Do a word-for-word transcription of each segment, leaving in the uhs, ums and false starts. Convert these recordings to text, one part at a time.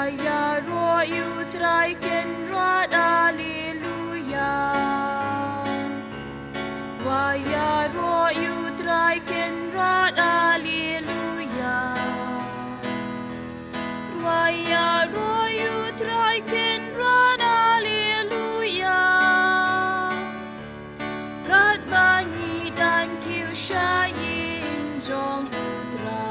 Ïaroh ïa U Trai Kynrad, Alleluia. Wa ïaroh ïa U Trai Kynrad, Alleluia. Wa ïaroh ïa U Trai Kynrad, Alleluia. Katba ngi dang kiew sha ïing jong U Trai.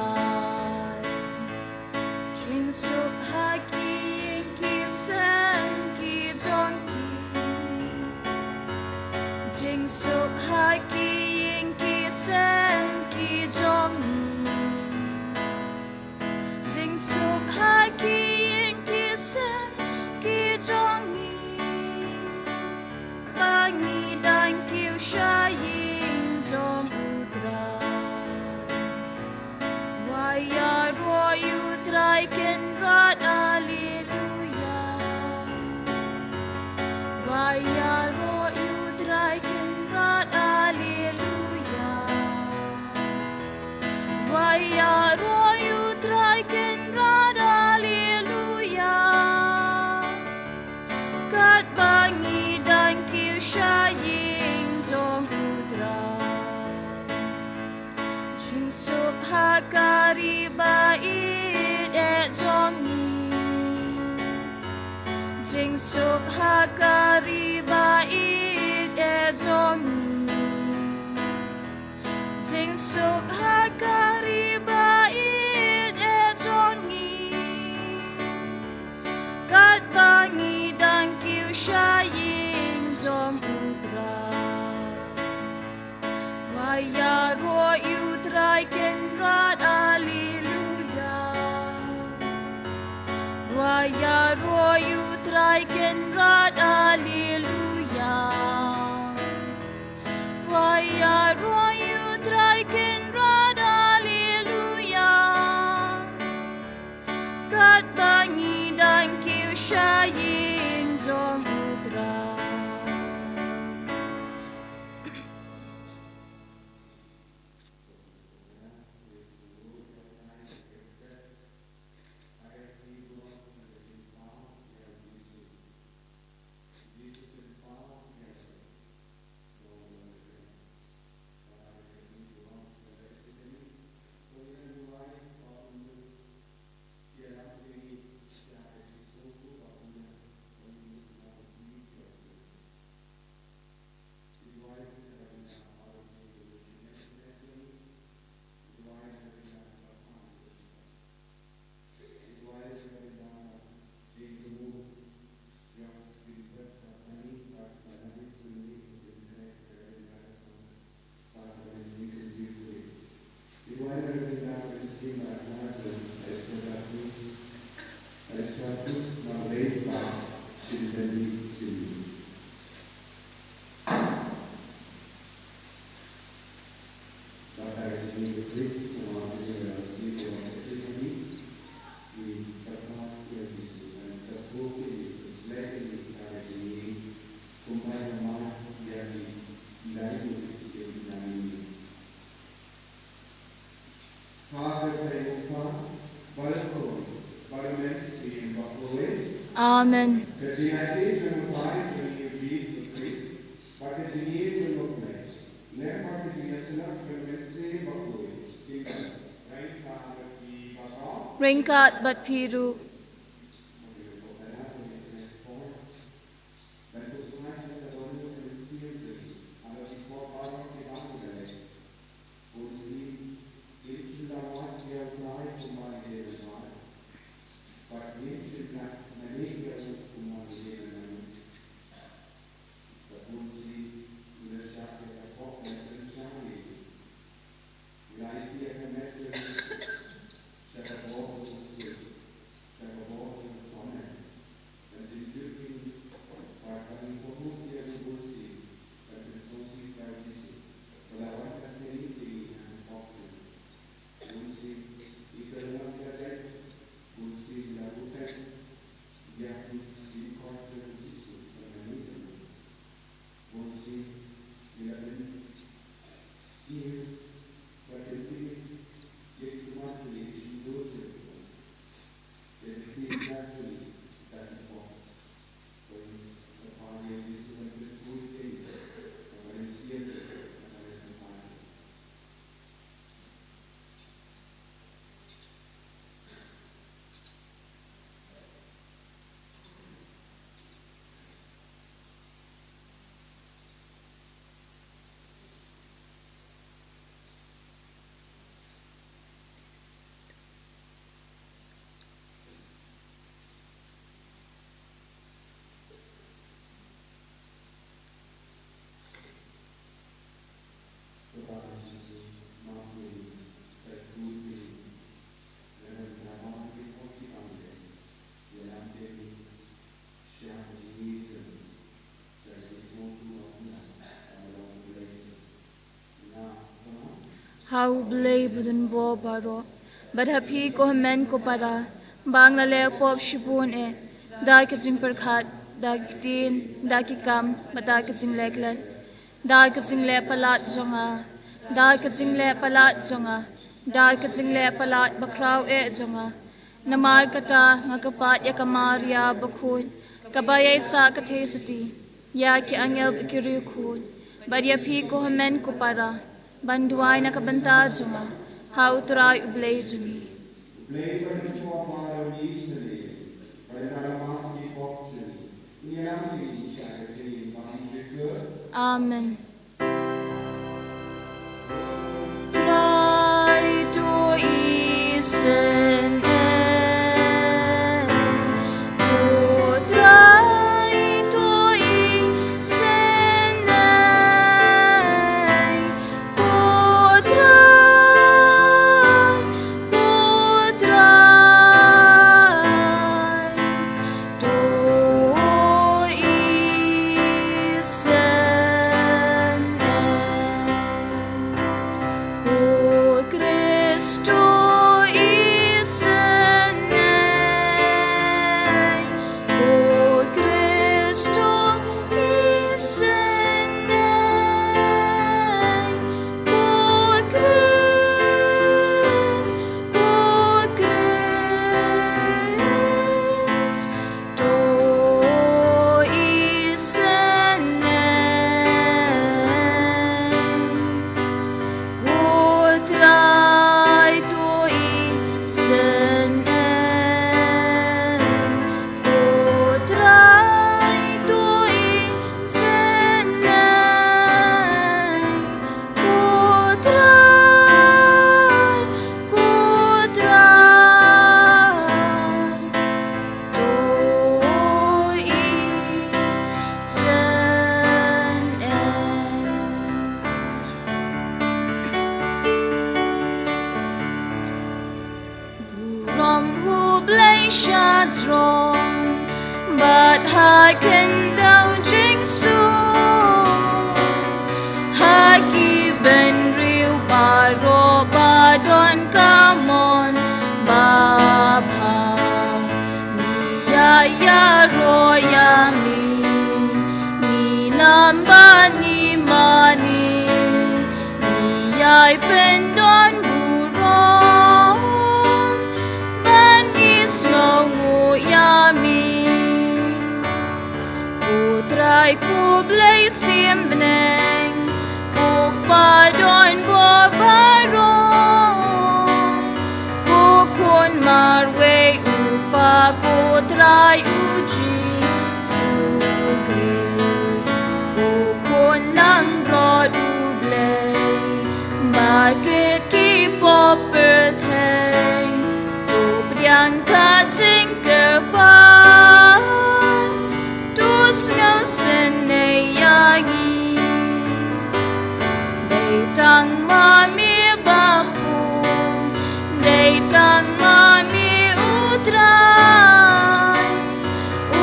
Jingsuk ha ki ïing ki sem ki jong ki. Jingsuk ha ki ïing ki sem ki jong ngi. Jingsuk ha ki ïing ki sem ki jong ngi. Ba ngi dang kiew sha ïing jong U Trai. Wa ïaroh ïa U Trai Kynrad, Alleluia. Wa ïaroh ïa U Trai Kynrad, Alleluia. Wa ïaroh ïa U Trai Kynrad, Alleluia. Katba ngi dang kiew sha ïing jong U Trai. Jingsuk ha ka ri ba ïeit eh jong ngi. Jingsuk ha ka ri ba ïeit eh jong ngi. Jingsuk ha ka ri ba ïeit eh jong ngi. Katba ngi dang kiew sha ïing jong U Trai. Wa ïaroh ïa U Trai Kynrad, Alleluia. Wa ïaroh ïa U Trai Kynrad, Alleluia. Wa ïaroh ïa U Trai Kynrad, Alleluia. Katba ngi dang kiew sha ïing jong U Trai. Amen. Ryngkat bad phi ruh. Ha U Blei badonbor baroh, bad ha phi ko hynmen ko para, ba nga la leh pop shibun eh, da ki jingpyrkhat, da ki ktien, da ki kam, bad da ki jingleh klet. Da ki jingleh palat jong nga, da ki jingleh palat jong nga, da ki jingleh palat bakhraw eh jong nga. Namar kata nga kyrpad ïa ka Maria bakhuid, kaba ïai sah ka theisotti, ïa ki angel bad ki riewkhuid, bad ïa phi ko hynmen ko para, ban duwai na ka bynta jong nga ha U Trai U Blei jong ngi. Amen. Trai to i sen eh, ko Trai to i sen eh, ko Trai, ko Trai. To i sen eh, ko Kristo i sen eh, ko Kristo i sen eh, ko Krist, ko Krist. To i sen eh, ko Trai to i sen eh, ko Trai to i sen eh, ko Trai, ko Trai. To i sen eh. Burom U Blei sha jrong, bad ha khyndew jingsuk, ha ki bynriew baroh ba don ka mon babha. Ngi ïa ïaroh ïa mi, ngi nam bad ngi mane, ngi ïai pyndonburom bad ngi sngewnguh ïa mi. Ko Trai ko Blei sim bneng, ko Kpa donbor baroh, ko Khun marwei U Kpa, ko Trai U Jisu Khrist, ko Khun langbrot U Blei, ba kit ki pop pyrthei, to pdiang ka jingkyrpad, to sngewsynei ïa ngi. Dei tang ma me ba khun, dei tang ma me U Trai,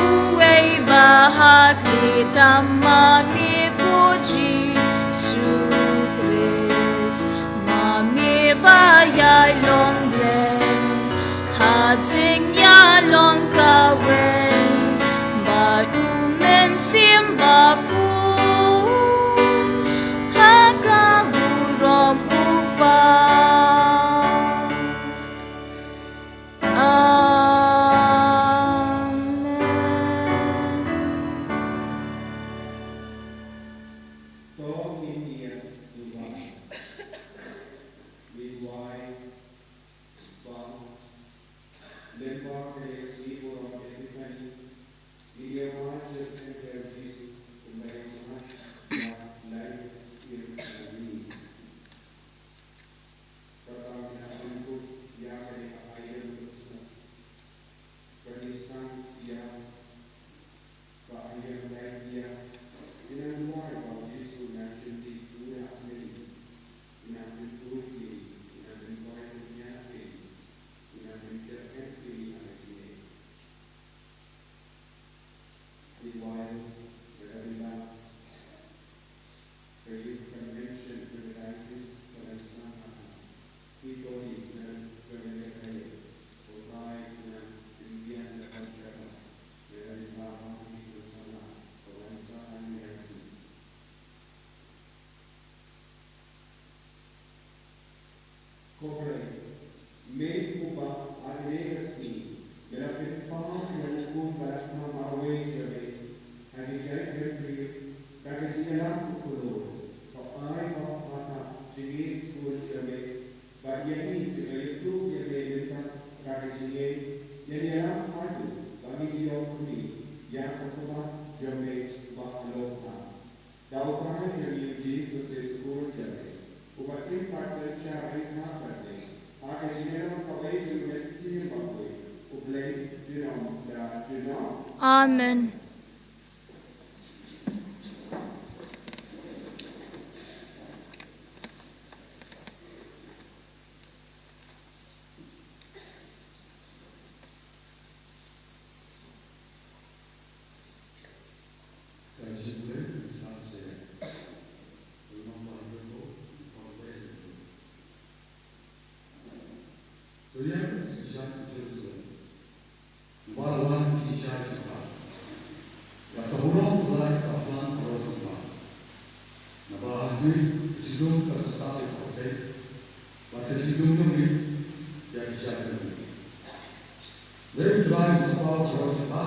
uwei ba ha khlieh tam ma me ko Jisu Khrist, ma me ba ïai long Blei ha jingïalong kawei bad U Mynsiem Bakhuid, ha ka burom U Kpa. Amen. Ko Blei, me uba ha kane ka sngi me la pynpaw ïa u khun ba la kham marwei jong me ha ki jait rympei da ka jingïalam u khlur. To ai ba ha ka jingïeit skul jong me bad ïa ngi kiba ïathuh ïa me mynta da ka jingïeit, ïa ngi ïalam haduh ba ngin ïoh khmih ïa ka khmat jong me ba halor ka. Da u Trai jong ngi u Jisu Khrist u Khun jong me, uba im bad synshar ryngkat bad me ha ka jingïalam kawei jong U Mynsiem Bakhuid, U Blei junom la junom. Amen. Naba la wan ki shai jong ka, ïa ka burom u Blei ka plan ka roi jong ka. Naba ha kane ka jinglong ka sa tap ïa ka pyrthei, bad ka jinglong jong ngi ïa ki jait jong ngi. Dei u Trai u sa paw ka roi jong ka,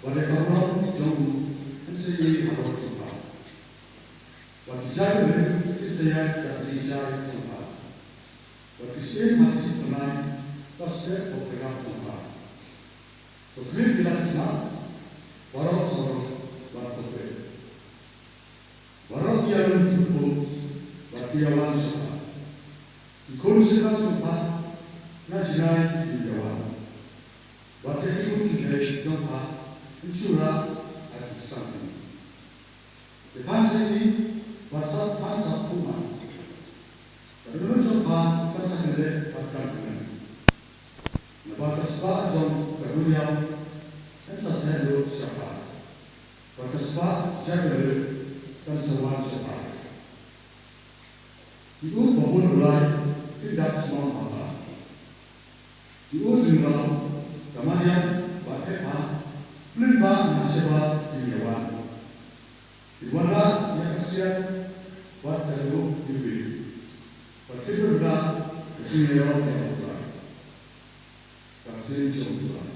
bad ïa ka burom jong u yn sa ïohi halor jong ka. Bad ki jait jong ngi kin sa ïaid da ka jingshai jong ka. Bad ki syiem ha ka jingbnai kin sa step ha u pyrkhat jong ka. To khmih ïa la ki khynnah baroh sahrok bad to peit. Baroh ki ïa lum kyrpuk bad ki ïa wan sha ka. Ki khun shynrang jong ka na jingngai kin ïa wan. Bad ïa ki khun kynthei jong ka kin shu rah ha ki ksang kmie. Te phan sa ïohi bad sa phan sa pyrkhat. Ka dohnud jong ka kan sa kyndit bad kan kmen. Naba ka spah jong ka duriaw kan sa theh lut sha ka. Bad ka spah jait ka lut kan sa wan sha ka. Ki ut ba bun u lai kin dap smam ha ka. Ki ut lyngngoh, ka Mariam bad Epha, lyngba na Sheba kin ïa wan. Kin wanrah ïa ka ksiar bad ka duh iwbih, bad kin wanrah ka jingïaroh ïa U Trai. Ka ktien jong U Trai.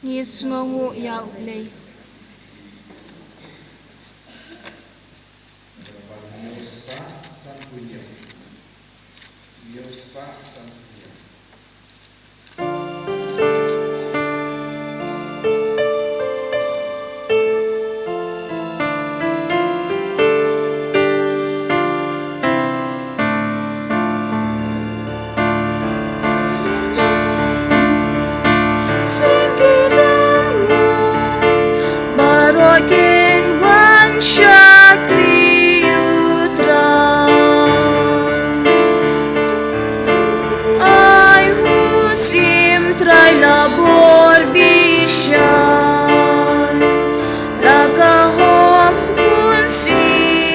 Ngi sngewnguh ïa U Blei. Sing ki dem ngun, baroh kin wan shakri U Trai. Ai u Syiem Trai la bor bishar, la ka hok bunsien,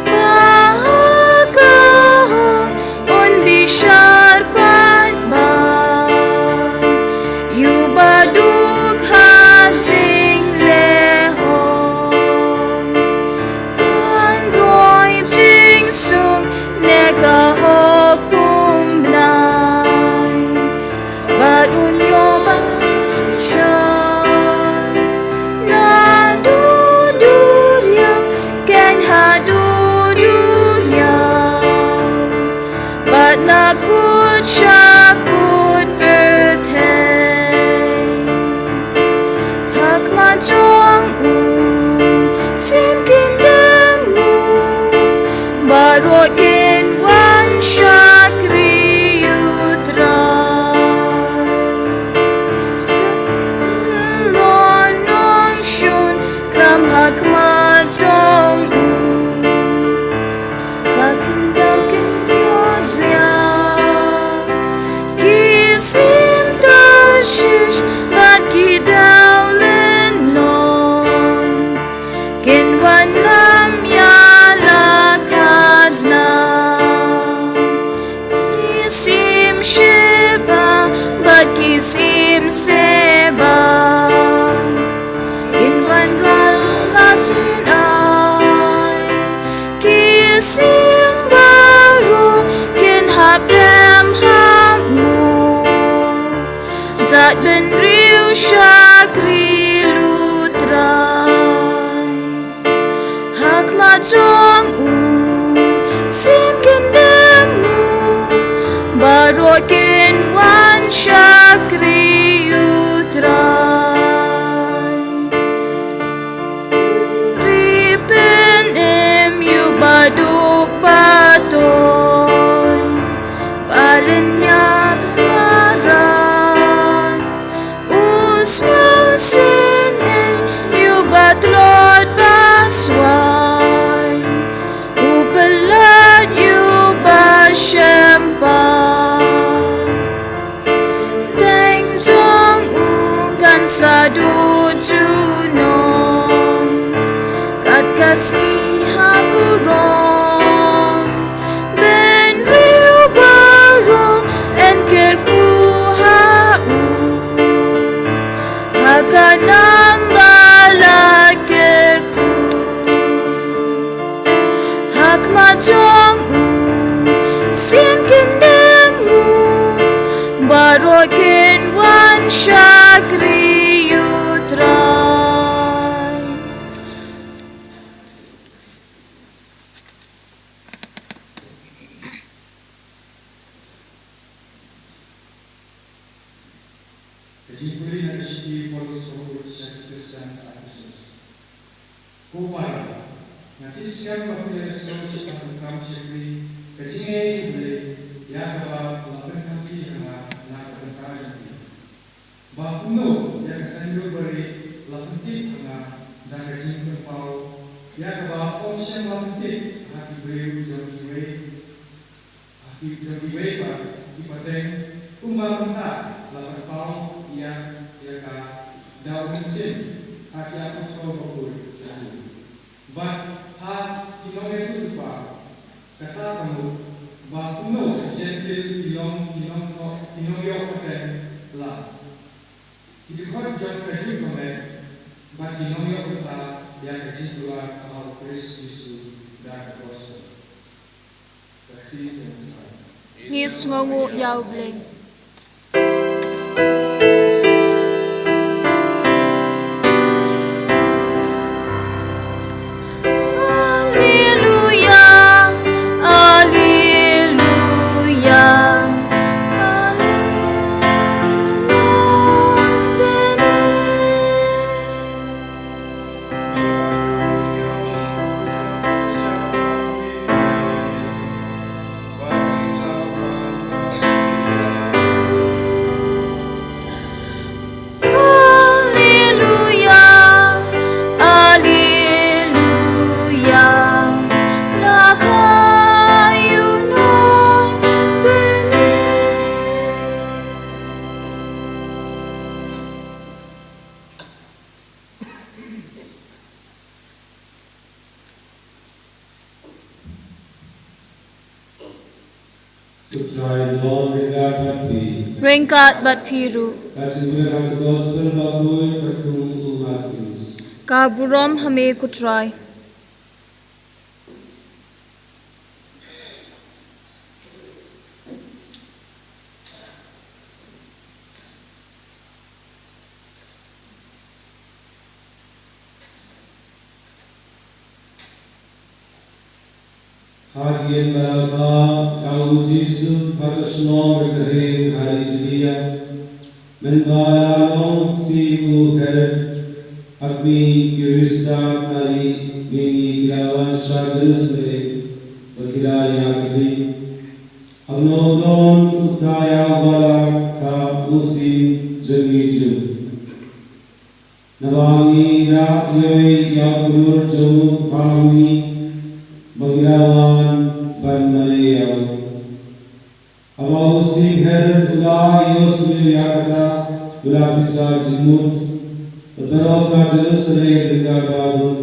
ba ha ka hok un bishar paidbah, ïa u ba duk ha jinglehhok. Kan roi jingsuk ne ka hok kum bnai, bad un ïoh ban synshar naduh duriaw keiñ haduh duriaw, bad na kut sha kut pyrthei. Ha khmat jong u Syiem kin dem ngun, baroh kin wan shakri U Trai. Kan long nongshun kam ha khmat jong u. Ka khyndew kin ïohsngew ki syiem Tarshish bad ki dewlynnong, kin wan Siem Sheba bad ki siem Seba kin wanrah la jynai. Ki siem baroh kin hap dem hap nguh, jait bynriew shakri ïa U Trai. Ha khmat jong u siem kin dem nguh, baroh kin wan shakri ïa U Trai. Ri pynim ïa u baduk batoi, ba lynñiat maran. U sngewsih ne ïa u batlot baswai, u pyllait ïa u bashemphang. Teng jong u kan sa duh junom kat ka sngi ha burom. Bynriew baroh yn kyrkhu ha u, ha ka nam ba la kyrkhu. Ha khmat jong u siem kin dem nguh, baroh kin wan shakri ïa U Trai. Ka jingpule na ka shithi u Paulus u kut sha ki Khristan ha Ephesus. Ko para, nga tip skhem ba phi la ïohsngew shaphang ka kam shakri ka jingngeit U Blei, ïa kaba la pynkhamti ha nga na ka bynta jong phi. Ba kumno ïa ka saiñdur barieh la pyntip ha nga da ka jingpynpaw, ïa kaba ym shym la pyntip ha ki briew jong kiwei, ha ki jong kiwei pat ki pateng, kumba mynta la pynpaw ïa, ïa ka da U Mynsiem ha ki apostol bakhuid jong u. Bad ha ki nongïathuhlypa, kata ka mut ba kumno ki Jentil ki long ki nong, ki nongïoh pateng lang, ki dkhot jong ka juk ka met, bad ki nongïoh bynta ïa ka jingkular ha U Khrist Jisu da ka gospel. Ka ktien jong U Trai. Ngi sngewnguh ïa U Blei. Alleluia, alleluia, alleluia. Alleluia, alleluia, la ka ïoh non bynta. Ko Trai, long ryngkat bad phi. Ryngkat bad phi ruh. Ka jingpule na ka gospel bakhuid katkum u Mathaios. Ka burom ha me ko Trai. Ha ki ïing ba la kha, da u Jisu u phah shnong bad kyrheng ha ri Judia. Mynba la long shi u Herod, ha khmih ki riewstad na ri mihngi ki la wan sha Jerusalem bad ki la ïakhih. Hangno u don uta ïa uba la kha u Mynsiem jong ki Jiw? Naba ngi la ïohi ïa u klur jong u ha khmih, ba ngi la wan ban mane ïa u. Haba u Mynsiem Herod u la ïohsngew ïa kata, u la pisa jingmut, bad baroh ka Jerusalem lyngnga ka bud,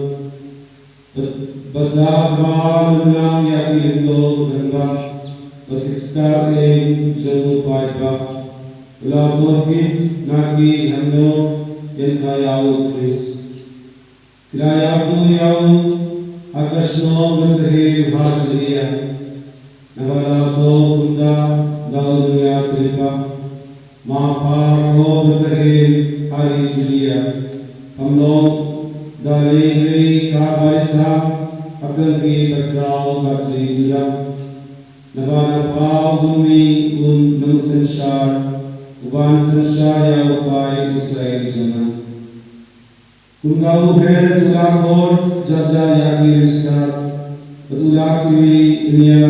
bad, bad da kaba ym lang ïa ki lyngdoh rangbah. Bad ki stad jong u paidbah, u la thoh kit na ki hangno ïa ka ïa u Khrist. Ki la ïathuh ïa u ha ka shnong Bethlehem ha Judia. Naba la thoh kumta da u nongïathuhlypa: Map ha Bethlehem ha ri Judia, kam long da lei lei ka barit ha hapdeng ki bakhraw ka ri Juda. Naba na pha un mih u nongsynshar, uban synshar ïa u paid Israel jong nga. Kumta u Herod u la khot jar jar ïa ki riewstad, bad u la kylli ïa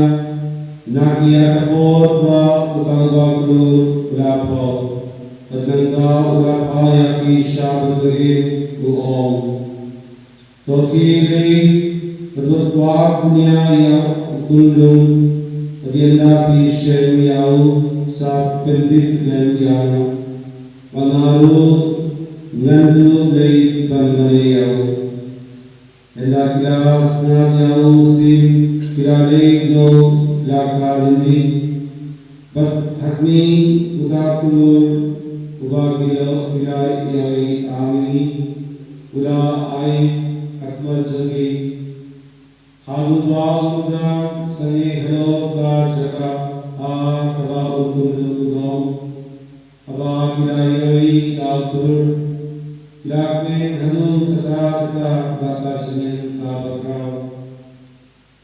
ki na ki ïa ka por ba uta u bakhlun u la pop. Bad nangta u la phah ïa ki sha Bethlehem, u ong: To khie leit bad wat kwah pynïaid ïa u khunlung, bad ynda phi shem ïa u, sa pyntip lem ïa nga, ba nga ruh ngan dup leit ban mane ïa u. Ynda ki la sngap ïa u sien, ki la leit noh la ka lynti. Bad ha khmih, uta u kulur uba ki la, ki la ïohi ha mihngi, u la ai ha khmat jong ki. Haduh ba un dang sangeh halor ka jaka ha kaba u khunlung u don. Haba ki la ïohi ïa u kulur, ki la kmen haduh katta katta bad ka jingneng kaba khraw.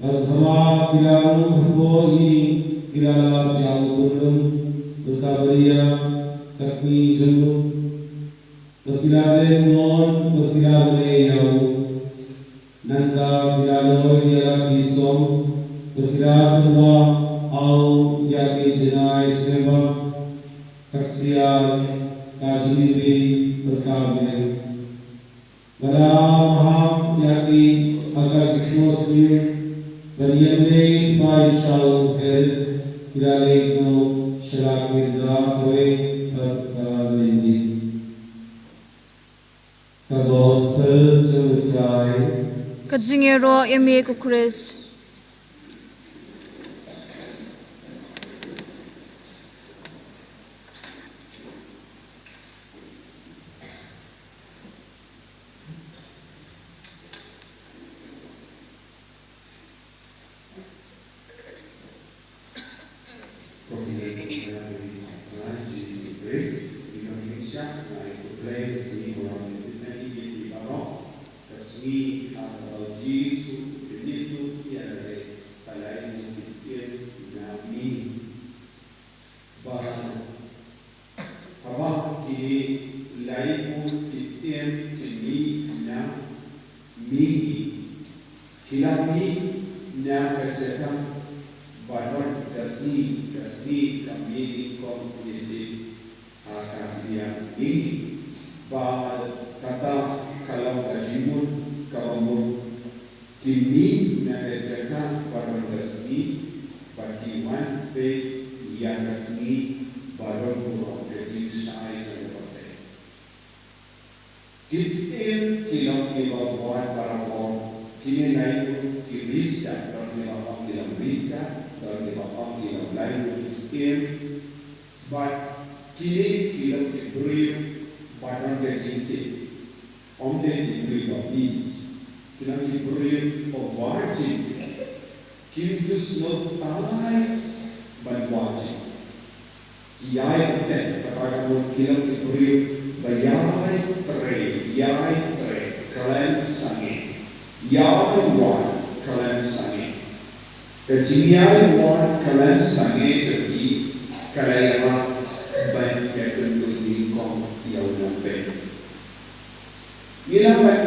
Bad haba ki la rung hapoh ïing, ki la lap ïa u khunlung bad ka baria ka kmie jong u. Bad ki la dei mon bad ki la mane ïa u. Nangta ki la loi ïa la ki song bad ki la tyrwa ha u ïa ki jinai sngewbha, ka ksiar, ka jingim bad ka bneng. Ba la maham ïa ki ha ka jingsngewsynei ban ïeng leit phai sha u Herod, ki la leit noh sha la ki kynta kawei bad ka lynti. Ka Gospel jong u Trai. Ka jingïaroh ïa me ko Khrist. Ko Kynrad Jisu Khrist, ngi long ngi shah ngai khublei ka sngi Burom ïa phi baroh, ka sngi ha kaba u Jisu u la ïathuh ïa lade ba la ïoh u Khristan na mihngi. Ba haba kine laiphew ki syiem ki mih na mihngi, ki la mih na ka jaka ba don ka sngi, ka sngi ka mih nyngkong nyngkong ha ka liang mihngi. Ba kata ka long ka jingmut kaba mut. Ki mih na ka jaka ba don ka sngi, bad ki wan peit ïa ka sngi ba don burom, ka jingshai jong ka pyrthei. Ki syiem ki long kiba wad barabor, kine laiphew ki riewstad, don kiba ong ki long riewstad, don kiba ong ki long laiphew ki syiem, bad kine ki long ki briew ba don ka jingtip. Ym dei ki briew ba mih, ki long ki briew ba wad jingtip. Kim ju sngewthuh ban wad jingtip. Ki ïai bteng, kata ka mut ki long ki briew ba ïai trei, ïai trei khlem sangeh. Ïai wad khlem sangeh. Ka jingïai wad khlem sangeh jong ki ka la ïarap ban ïakynduh nyngkong ïa u nongpeit. Ngi lah ban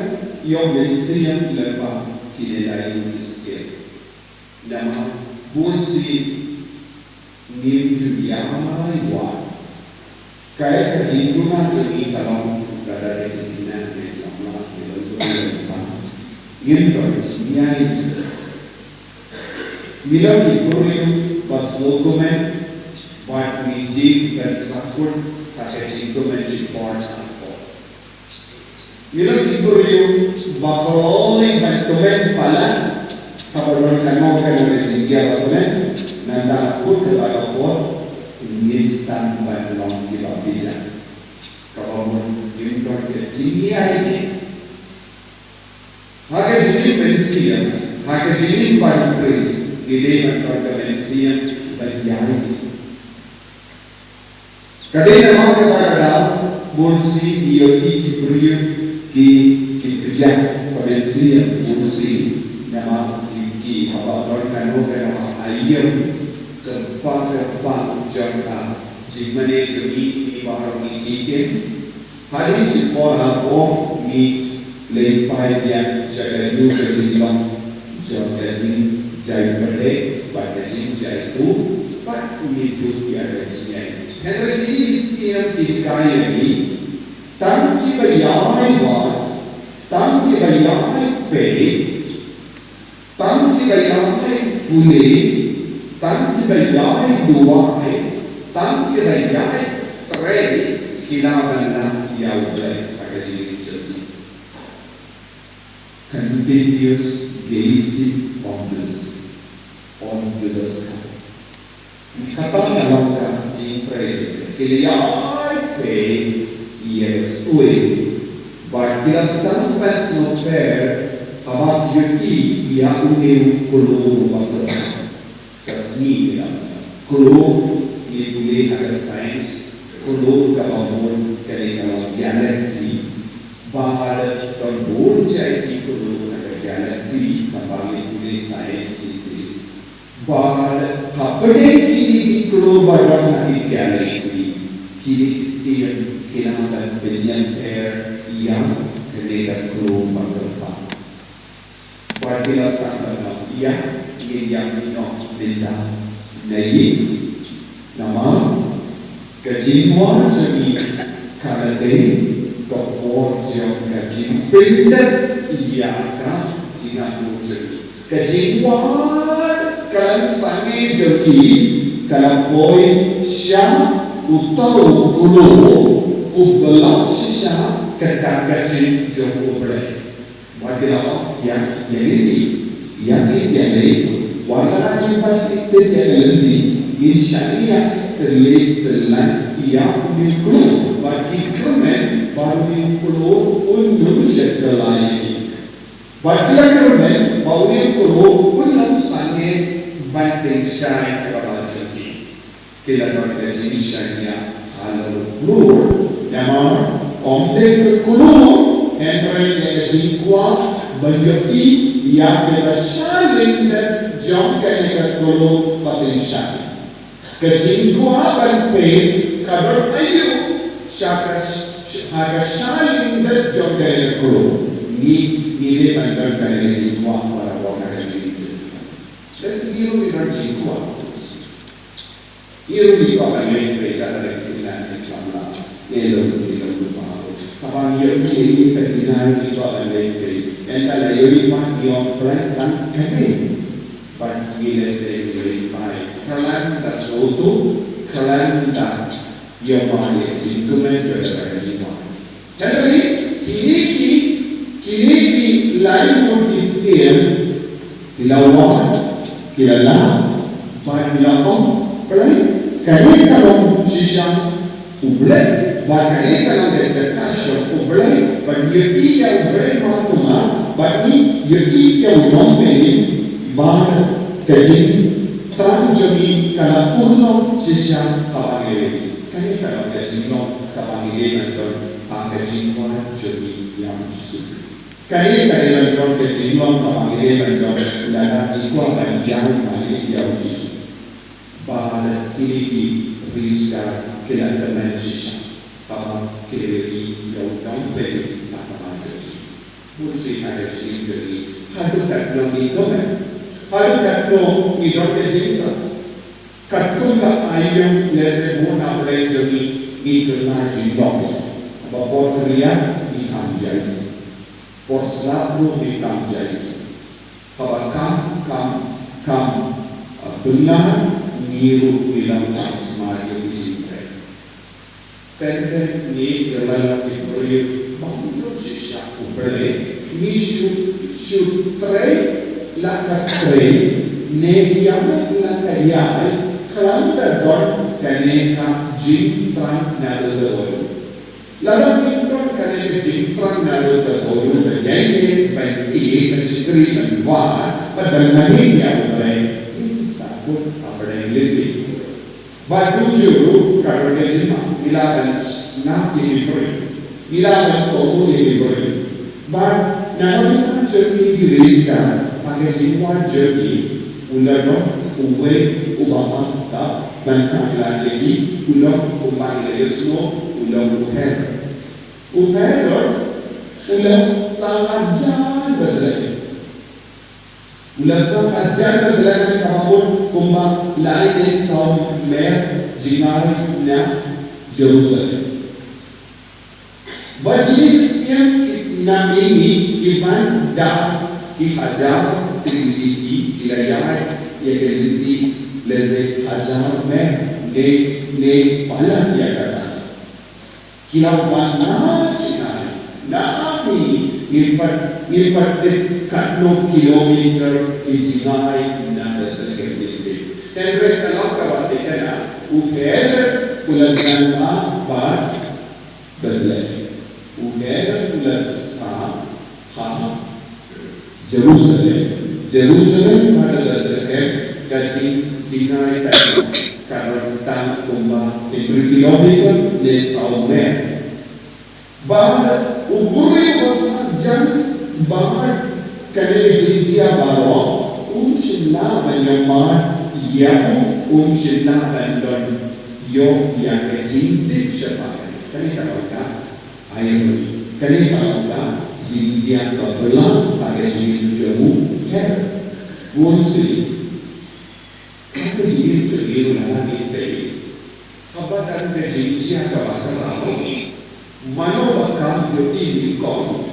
ïoh mynsiem lyngba kine lai u ki syiem. Namar bun sien ngim ju ïai wad. Kaei ka jingduna jong ngi ka long lada dei ka jingduna jong ngi samla ngi long briew lyngba. Ngim don jingïai. Ngi long ki briew ba sngewkmen bad ngi jied ban sahkut sa ka jingkmen jingpyrkhat. Ngi long ki briew ba kloi ban kmen palat haba don kano kano ka jingjia ba kmen. Nangta ha kut kata ka por ngin sdang ban long kiba biang. Kaba mut ngim don ka jingïaineh ha ka jingim mynsiem, ha ka jingim ban Khrist, ngi dei ban don ka mynsiem ban ïaineh. Ka dei namar kata ka daw, bun sien ïa ki briew ki, ki pdiang ka mynsiem, bun sien namar ki, ki haba don kano kano ka aïom kaba, kaba jong ka jingmane jong ngi, ngi baroh ngi ki kem. Hadien shi por ha por ngi leit phai biang sha kajuh ka jinglong jong ka jingjai pyrthei bad ka jingjai tu, bad ngi ju ïa ka jingïaineh. Hynrei ki Khristan ki hikai ïa ngi, tang kiba ïai wad, tang kiba ïai peit, tang kiba ïai pule, tang kiba ïai duwai, tang kiba ïai trei, ki lah ban nang ïa U Blei ha ka jingim jong ki. Continuous gazing on this, on the sky. Kata ka long ka jingtrei, ki la ïai peit ïa ka suiñ, bad ki la sdang ban sngewthuh haba ki ïohi ïa une u klur uba kyrpang. Ka sngi ïa ka klur, ngi pule ha ka science, klur kaba bun ka dei ka long galaxy. Bad don bun jait ki klur ha ka galaxy, kaba ngi pule science ngi pule. Bad hapdeng kine ki klur ba don ha ki galaxy, kine ki step ki nang ban pynïap ïa kane ka klur ba kyrpang. Bad ki la sdang ban ong, ïa, ngin ïa mih noh mynta na ïing. Namar ka jingwan jong ngi ka la dei ka por jong ka jingpyndep ïa ka jingangnud jong ngi. Ka jingwan khlem sangeh jong ngi ka la poi sha uta u klur uba la shisha ka dak ka jing jong U Blei. Wat ki la ong, ïa, ïa ngi, ïa ngi, ïa ngi, wat la ngi pas ki te ïa ngi lynti, ngin shaniah tylli tyllan ïa une u klur, bad ki kyrmen ba une u klur un ym shah tyllai ïa ki. Bad ki la kyrmen ba une u klur un ym sangeh ban tyngshaiñ ïa ka bynta jong ki. Ki la don ka jingshaniah halor u klur, namar ym dei ka klur, hynrei ka jingkwah ban ïohi ïa kaba shah lyndet jong kane ka klur ba tyngshaiñ. Ka jingkwah ban peit ka don aïu sha ka, ha ka shah lyndet jong kane ka klur. Ngi, ngi dei ban don kane ka jingkwah baroh ha ka jingim. Lehse ngi ruh ngi don jingkwah. Ngi ruh ngi kwah ban leit peit, lada ki nang ki samla, ngi long, ngi long ruh ba. Haba ngi ïohi ïa ka jingïaineh ngi kwah ban leit peit. Ynda la ïohi pat ngi ong, Blei, tang kane. Bad ngi leit, leit, leit peit. Khlem da sngewthuh, khlem da ïohi ïa ka jingkmen jong ka jingkwah. Hynrei kine ki, kine ki lai ngut ki syiem ki la wad, ki la lap, bad ki la ong, Blei, kane ka long shisha U Blei, bad kane ka long ka jaka shong U Blei, bad ngi ïohi ïa U Blei Mar Tumar, bad ngi ïohi ïa u Nongpynim, bad ka jingthrang jong ngi ka la urlong shisha haba ngi ïohi. Kane ka long ka jinglong kaba ngi dei ban don ha ka jingwan jong ngi ïa U Jisu. Kane ka dei ban don ka jinglong kaba ngi dei ban don lada ngi kwah ban ïaid mareh ïa U Jisu. Ba la kine ki riewstad ki la kmen shisha haba ki la ïohi ïa u Nongpynim ha khmat jong ki. Bun sien ha ka jingim jong ngi haduh katno ngi kmen, haduh katno ngi don ka jingkmen. Katkum ka aïom lehse bun na pdeng jong ngi, ngi kylla jinglong. Haba por kynriah ngi kham jai. Por slap ruh ngi kham jai. Haba kham, kham, kham, ah, bynñiar ngi ruh ngi long tang sma jong ki jingtrei. Teng teng ngi kylla ki briew ba ym don shisha U Blei, ngi shu, shu trei la ka trei. Ne ïa la ka ïa, khlem da don kane ka jingthrang naduh ka dur. Lada ngim don kane ka jingthrang naduh ka dur, ban ïaineh, ban ïeit, ban shakri, ban wad, bad ban mane ïa U Blei, ngin sa kut ha pdeng lynti. Bad kumjuh ruh ka don ka jingma, ngi lah ban sngap ïa ki briew, ngi lah ban kohnguh ïa ki briew. Bad na ka bynta jong ngi ki riewstad, ha ka jingwad jong ngi, u la don uwei uba ma ka bynta ïa ki, u long uba ngi la ïohsngew u long u Herod. U Herod u la sah hajan Bethlehem. U la sah hajan Bethlehem, kaba mut kumba lai ne saw mer jngai na Jerusalem. Bad ki ïing ki sem na mihngi ki ban da ki hajar tylli ki, ki la ïaid ïa ka lynti lehse hajar mer ne, ne palat ïa kata. Ki la wan na jngai, na mihngi, ngim pat, ngim pat tip katno kilometer ki jngai na Bethlehem. Hynrei ka long kaba thikna, u Herod u la dang bad Bethlehem. U Herod u la sah ha Jerusalem. Jerusalem bad Bethlehem ka jing, jngai ka, ka don tang kumba hynriew kilometer ne saw mer. Bad u briew uba sah hajan bad kane ka jingjia baroh, um shym lah ban ïohmad ïa u, um shym lah ban don ïoh ïa ka jingtip shaphang kane. Kane ka long ka, ai, kane ka long ka jingjia ba bylla ha ka jingim jong u Herod. Bun sien ha ka jingim jong ngi ruh, lada ngi ïohi haba don ka jingjia kaba khraw, mano ba kam ïohi nyngkong,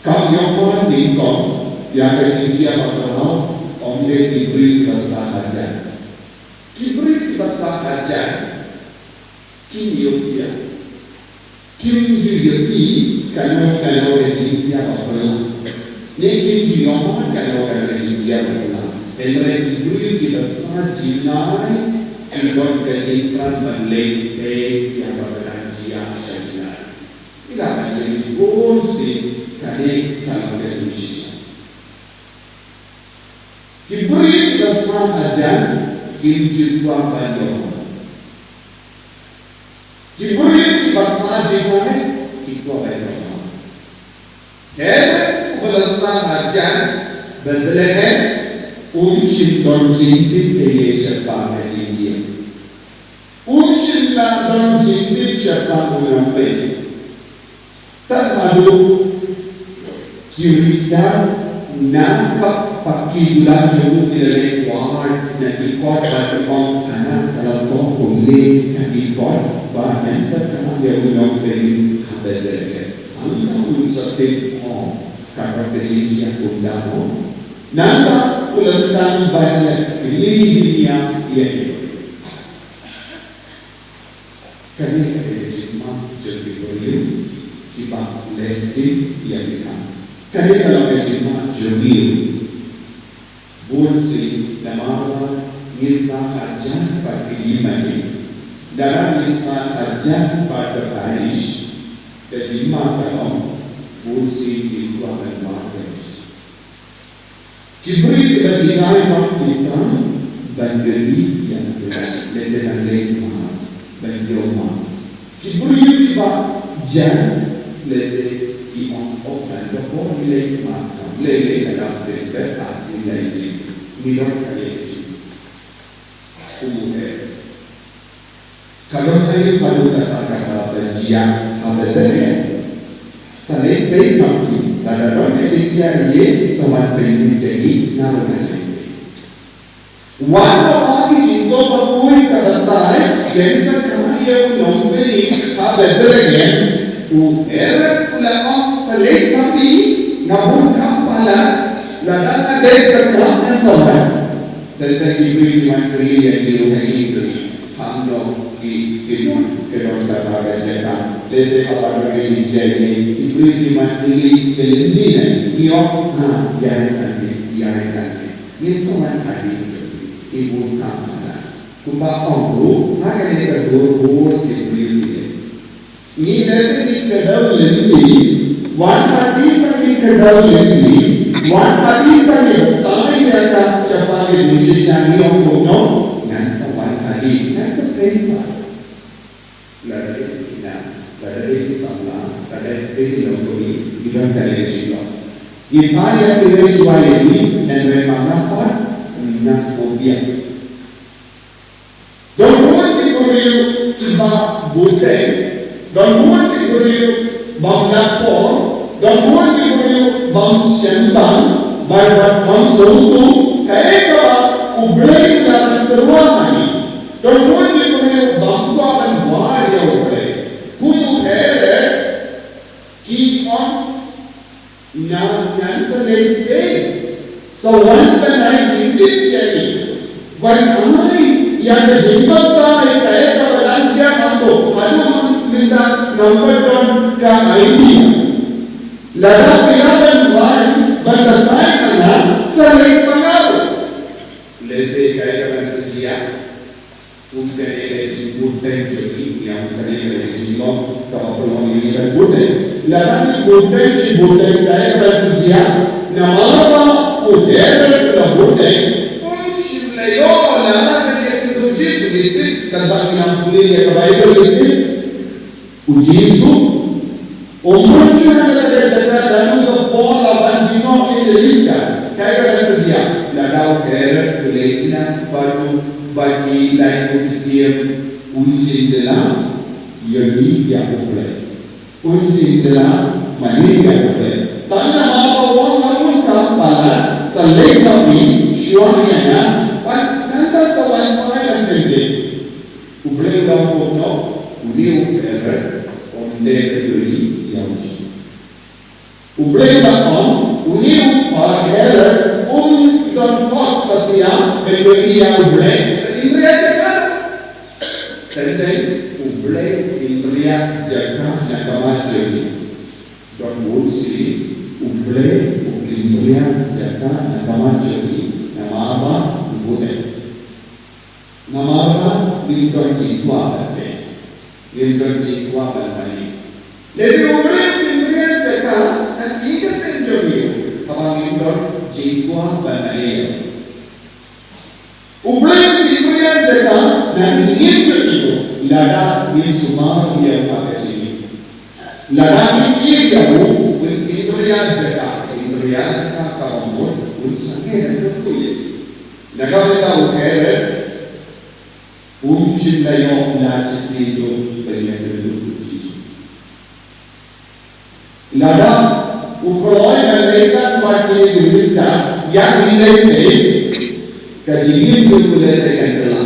kam ïohmad nyngkong ïa ka jingjia ba khraw, ym dei ki briew kiba sah hajan. Ki briew kiba sah hajan kim ïohi, kim ju ïohi kano kano ka jingjia ba bylla, ne kim ju ïohmad kano kano ka jingjia ba bylla. Hynrei ki briew kiba sah jngai ki don ka jingthrang ban leit peit ïa kaba dang jia sha jngai. Ngi lah ban ïohi bun sien kane ka long ka jingshisha. Ki briew kiba sah hajan kim ju kwah ban ïohmad. Ki briew kiba sah jngai ki kwah ban ïohmad. Herod uba la sah hajan Bethlehem, um shym don jingtip ei ei shaphang ka jingjia. Um shym la don jingtip shaphang u nongpeit. Tad haduh ki riewstad na ka paki dulan jong u ki la leit wad na ki kot bad ki ong, hana ka la tok kumne na ki kot ba yn sa kha ïa u nongpeit ha Bethlehem. Hangta un sa tip, oh, ka don ka jingjia kumta mo. Nangta u la sdang ban ïa kylli bniah ïa ki. Kane ka dei ka jingmut jong ki briew kiba leh skhem ïa ki kam. Kane ka long ka jingmut jong ngi. Bun sien namar ba ngi sah hajan pat ki ïing mane. Lada ngi sah hajan pat ka parish, ka jingmut ka long bun sien ngi kwah ban wad parish. Ki briew kiba jngai bad ki thrang ban ïohi ïa U Blei, lehse ban leit mass, ban ïoh mass. Ki briew kiba jan, lehse ki ong, oh, kan da bor ngi leit mass, kam lei lei, ka dap pynbeit ha ngi lei sien. Ngi don ka lei sien. Kumne. Ka don aïu haduh katta katta ban jia ha Bethlehem? Sa leit peit ma ki, lada don ka jingjia ïa ki, sa wan pyntip ïa ngi, nga ruh ngan leit peit. Wat la ba ki jingthoh bakhuid ka batai, kin sa kha ïa u nongpeit ha Bethlehem, u Herod u la ong, sa leit ma phi, nga bun kam palat, lada nga dei ka khlad ngan sa wan. Tang tang ki briew ki wan kylli ïa ki ruh ha English. Hangno ki, ki don, ki don kata ka jaka. Lehse haba don ka jingïaid, ki briew ki wan kylli, ki lynti ne, ki ong, ha, ïaid tang ne, ïaid tang ne. Ngin sa wan hadien jong ngi, ngi bun kam hadien. Kumba ong ruh ha kane ka dur bun ki briew ki leh. Ngi lehse ngi kdew lynti, wan hadien ba ngi kdew lynti, wan hadien ba ngi batai ïa ka shaphang ka jingshisha, ngi ong kumno, ngan sa wan hadien, ngan sa peit ba. Lada dei ki khynnah, lada dei ki samla, lada dei ki longkmie, ngi don kane ka jinglong. Ngi phai ïa kiwei shuwa ïa ngi, hynrei ma nga pat, nga sngewbiang. Don bun ki briew kiba buteng, don bun ki briew bym da por, don bun ki briew bym sngewbang, bad bad bym sngewthuh, kaei kaba U Blei u la pyntrei ha ngi. Don bun ki briew bym kwah ban wad ïa U Blei. Kum u Herod, ki ong, nga, ngan sa leit peit. Sa wan ban ai jingtip ïa ngi. Ban ai ïa ka jingbatai kaei kaba dang jia hato. Haduh mynta ngam pat don ka idea. Lada phi lah ban wan ban batai ha nga, sa leit ma nga ruh. Lehse kaei kaban sa jia. Kum kane ka jingbuteng jong ngi, ïa kum kane ka jinglong kaba pynlong ïa ngi ban buteng. Lada ngi buteng shi buteng, kaei kaban sa jia? Namar ba u Herod u la buteng, um shym la ïoh lada ka dei kyntu Jisu. Ngi tip, katba ngi nang pule ïa ka Baibl ngi tip, u Jisu um bun shuh ha kata ka jaka, naduh ka por la ban jngoh ïa ka Listra. Kaei kaban sa jia? Lada u Herod u leit na bad u, bad ki lai bynriew, un jin da la ïa ngi ïa U Blei. Un jin da la mane ïa U Blei. Tang namar ba u ong nga bun kam palat, sa leit ma phi shuwa ïa nga, bad nangta sa wan phai ban pyntip. U Blei u ong kumno? Une u Herod um dei ban ïohi ïa u Jisu. U Blei u ong, une u Herod um don kot satia ban ïohi ïa U Blei. Hynrei ïa ka, teng teng, U Blei u pynïaid jaka na ka mat jong ngi. Don bun sien, U Blei u pynïaid jaka na ka mat jong ngi, namar ba ngi buteng. Namar ba ngim don jingkwah ban peit, ngim don jingkwah ban mane. Lehse U Blei u pynïaid jaka na ka seng jong ngi, haba ngim don jingkwah ban mane. U Blei u pynïaid jaka na ka seng jong ngi, lada ngim sumar ïa u ha ka jingim. Lada ngim ïeit ïa u, un pynïaid jaka, pynïaid jaka kaba mut, un sangeh ban kyrkhu ïa ngi. Na ka bynta u Herod, um shym la ïoh lad shisien ruh ban ïakynduh u Jisu. Lada u kloi ban leit tang bad kine ki Listra, ïa ki leit peit, ka jingim jong u lehse kan kylla.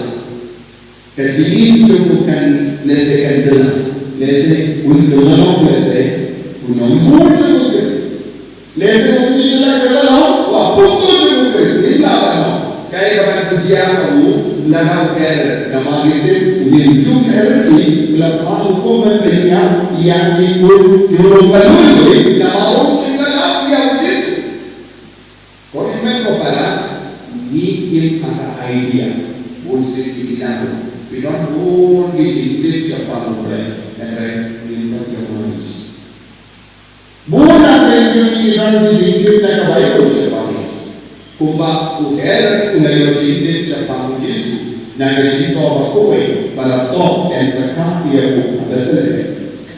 Ka jingim jong u kan lehse kan kylla. Lehse un kylla noh lehse u nongbuh jong u Khrist. Lehse un kylla kylla noh u apostol jong u Khrist. Ngim lah ban ong. Kaei kaban sa jia ha u, lada u Herod, namar ngi tip u Herod u la phah hukum ban pynïap ïa kito ki long ba lui, namar um shym la lap ïa u Jisu. Ko hynmen ko para, ngi im ha ka idea. Bun sien ki ïa u, ki don bun ki jingtip shaphang U Blei, hynrei ngim don ïa u Jisu. Bun na pdeng jong ngi ki don ki jingtip na ka Baibl shaphang u Jisu. Kumba u Herod u la ïoh jingtip shaphang u Jisu na ka jingthoh ba kawei ba la thoh, em, sa kha ïa u ha Bethlehem.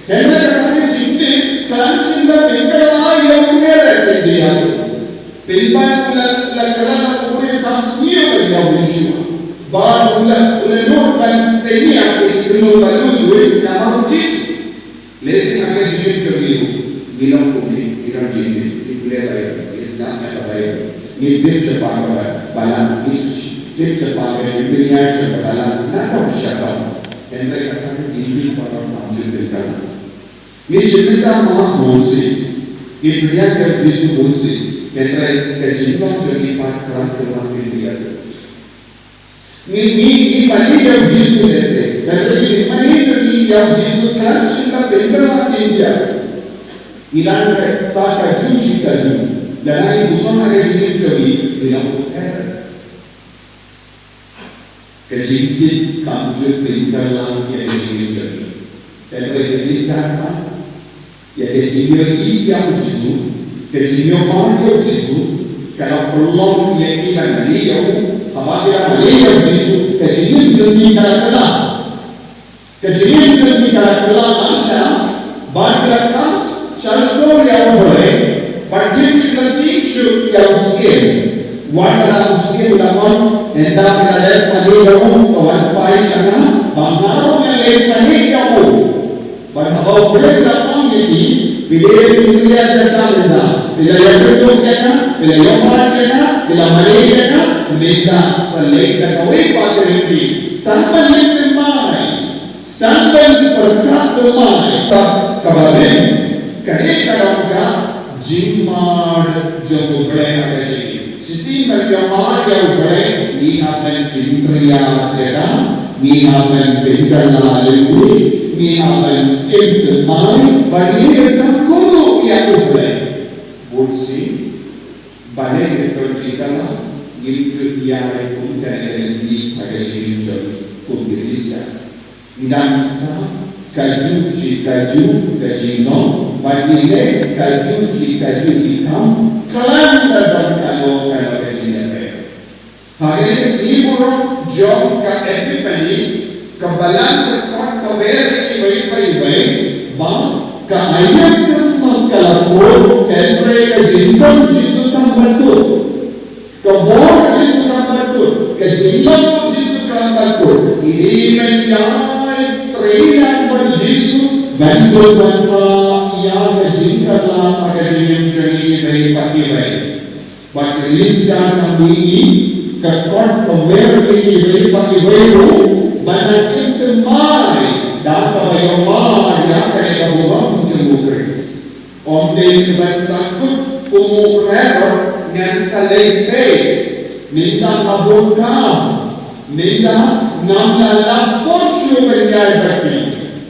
Hynrei kata ka jingtip khlem shym la pynkylla ïa u Herod, pynban u la, la kylla u briew kam sniew ïa u Yeshua. Ba u la, u la nud ban pynïap ïa ki long ba lui lui namar u Jisu. Lehse ha ka jingim jong ngi ruh ngi long kumne, ngi don jingtip, ngi pule Baibl, ngi sngap na ka Baibl, ngi tip shaphang ka Balang, ngi tip shaphang ka jingpynïaid jong ka Balang na ka bynta ka. Hynrei kata ka jingtip ba don kam ju pynkylla. Ngi shim bynta Mass bun sien, ngi pdiang ïa u Jisu bun sien, hynrei ka jinglong jong ngi pat khlem kyrpang ïa u. Ngi, ngi, ngi mane ïa u Jisu lehse, hynrei ka jingmane jong ngi ïa u Jisu khlem shym la pynkylla, pynkylla. Ngi dang sa kajuh shi kajuh, lada ngi pyrshang ha ka jingim jong ngi, ngi dang pynkylla. Ka jingkit kam ju pynkylla ïa ka jingim jong ngi. Ka dei ka jingstad ba ïa ka jingïohi ïa u Jisu, ka jingïohi ïa u Jisu, ka la pynlong ïa ki ban mane ïa u, haba ki la mane ïa u Jisu, ka jingim jong ki ka la kylla. Ka jingim jong ki ka la kylla sha, bad ki la kam sha shkor ïa u Blei, bad kim shym la tip shuh ïa u syiem. Wat la u syiem u la ong, ynda phi la dep mane ïa u, sa wan phai sha nga, ba nga ruh ngan leit mane ïa u. Bad haba u Blei u la ong ïa ki, phi dei ki ïa jaka mynta, phi la ïa pynduh ïa nga, phi la ïa mane ïa nga, phi la mane ïa nga, mynta sa leit da kawei pat ka lynti. Sa ban leit thymmai. Sa ban pyrkhat thymmai. Kaba rim, ka dei ka long ka jingmad jong u Blei ha ka jingim. Shisien ban ïamad ïa u Blei, ngi hap ban pyntrei ïa ka, ngi hap ban pynkylla lynti, ngi hap ban im thymmai, ban ïa ka kumno ïa u Blei. Bun sien, balei ka jingkylla, ngim ju ïa kum kane ka lynti ha ka jingim jong ngi kum ki Khristan. Ngan sa kajuh shi kajuh ka jinglong, bad ngi leh kajuh shi kajuh ki kam, khlem da don kano kano ka jingïapher. Ha kane ka sngi burom jong ka Epiphany, ka balang ka kot ka wer ïa kiwei pa iwei, ba ka aïom Christmas ka la kut, hynrei ka jingdon Jisu kam pat kut. Ka bor Jisu kam pat kut, ka jinglong Jisu kam pat kut. Ngi dei ban ïatrei lang bad Jisu, ban bun ban pah ïa ka jingkylla ha ka jingim jong ngi kiwei pa kiwei. Bad Khristan ka mih ngi, ka kot ka wer ïa kiwei pa kiwei ruh, ban nang im thymmai, da kaba ïamad ïa kane ka burom jong u Khrist. Ym dei shuh ban sangkut kum u Herod, ngan sa leit peit. Mynta nga bun kam. Mynta ngam lah lap por shuh ban ïaid bad phi.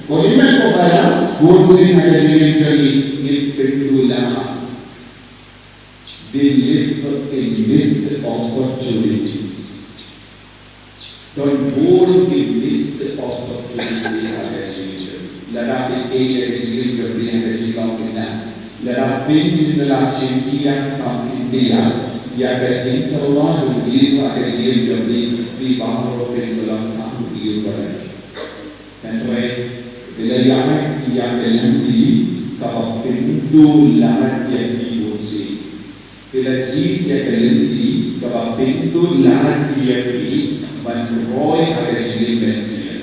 Ko hynmen ko para, bun sien ha ka jingim jong ngi ngin pynduh lad. We live in missed opportunities. Don bun ki missed opportunity ha ka jingim. Lada phi ïeit ïa ka jingim jong phi ha ka jinglong mynta. Lada phin jin, lada shen ki ïa kam phin ïa, ïa ka jingtyrwa jong u Jisu ha ka jingim jong phi, phi baroh phin sa long kam u Blei. Hynrei phi la ïaid ïa ka lynti kaba pynduh lad ïa phi bun sien. Phi la jied ïa ka lynti kaba pynduh lad ïa phi ban roi ha ka jingim mynsiem.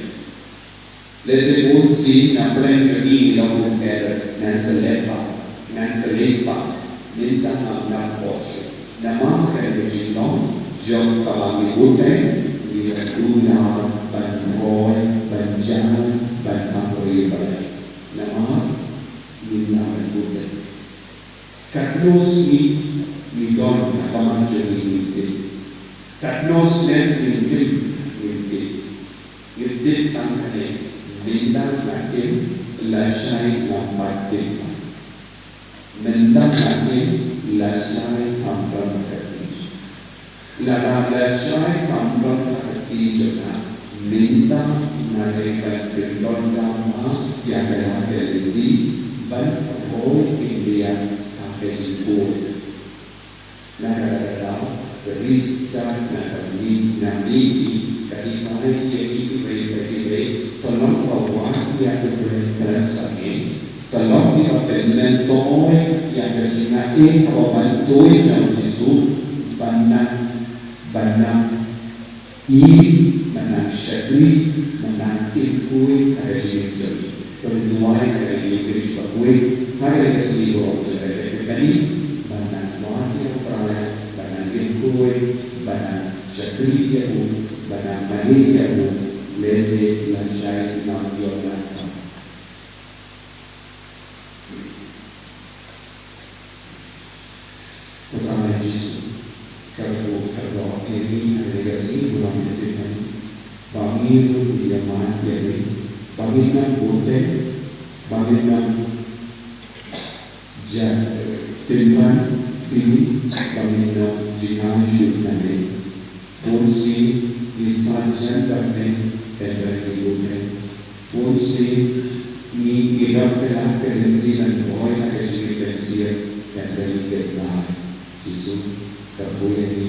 Lehse bun sien na pdeng jong ngi ngi long kumne, ngan sa leit pat, ngan sa leit pat, mynta ngam nang poi shuh. Namar kane ka jinglong jong kaba ngi bud, ngi la duh lad ban roi, ban jam, ban kynroi ïa u Blei. Namar ngim lah ban bud. Katno sngi ngi don ha ka mon jong ngi ngim tip. Katno snem ngim im ngim tip. Ngim tip tang kane, mynta nga im lashai ngam pat tip. Mynta nga im lashai ngam don ha ka kti. Lada lashai kam don ha ka kti jong nga, mynta nga dei ban pyndonkam ïa kane ka lynti ban roi India ha ka jingkhuid. Na kata ka daw, ka Khristan na ka mih, na mih ki, ka hikai ïa ki kiwei pa kiwei, ka long ka wad ïa ka Blei khlem sangeh. Ka long kiba pynmyntoi ïa ka jingaiei kaba myntoi jong u Jisu, ban nang, ban nang ïeit, ban nang shakri, ban nang im khuid ha ka jingim jong ngi. Ka duwai ka dei ïa ngi ba khuid ha kane ka sngi burom jong ka Epiphany, ban nang wad ïa u Trai, ban nang im khuid, ban nang shakri ïa u, ban nang mane ïa u, lehse lashai ngam ïoh lad. Ko Trai Jisu, kyrkhu kyrdoh ïa ngi ha kane ka sngi burom Epiphany, ba ngi ruh ngin ïamad ïa me, ba ngin nang bud, ba ngin nang jia, eh, pynban ïa me, ba ngin nang jngai shuh na me. Bun sien Ngi sngewthuh ban mih, te ngi buh mih. Bun sien ngi, ngi dap ka lad ka lynti ban roi ha ka jingïeit ka jingïeit, kata ngi kyrpad. Jisu, kyrkhu ïa ngi,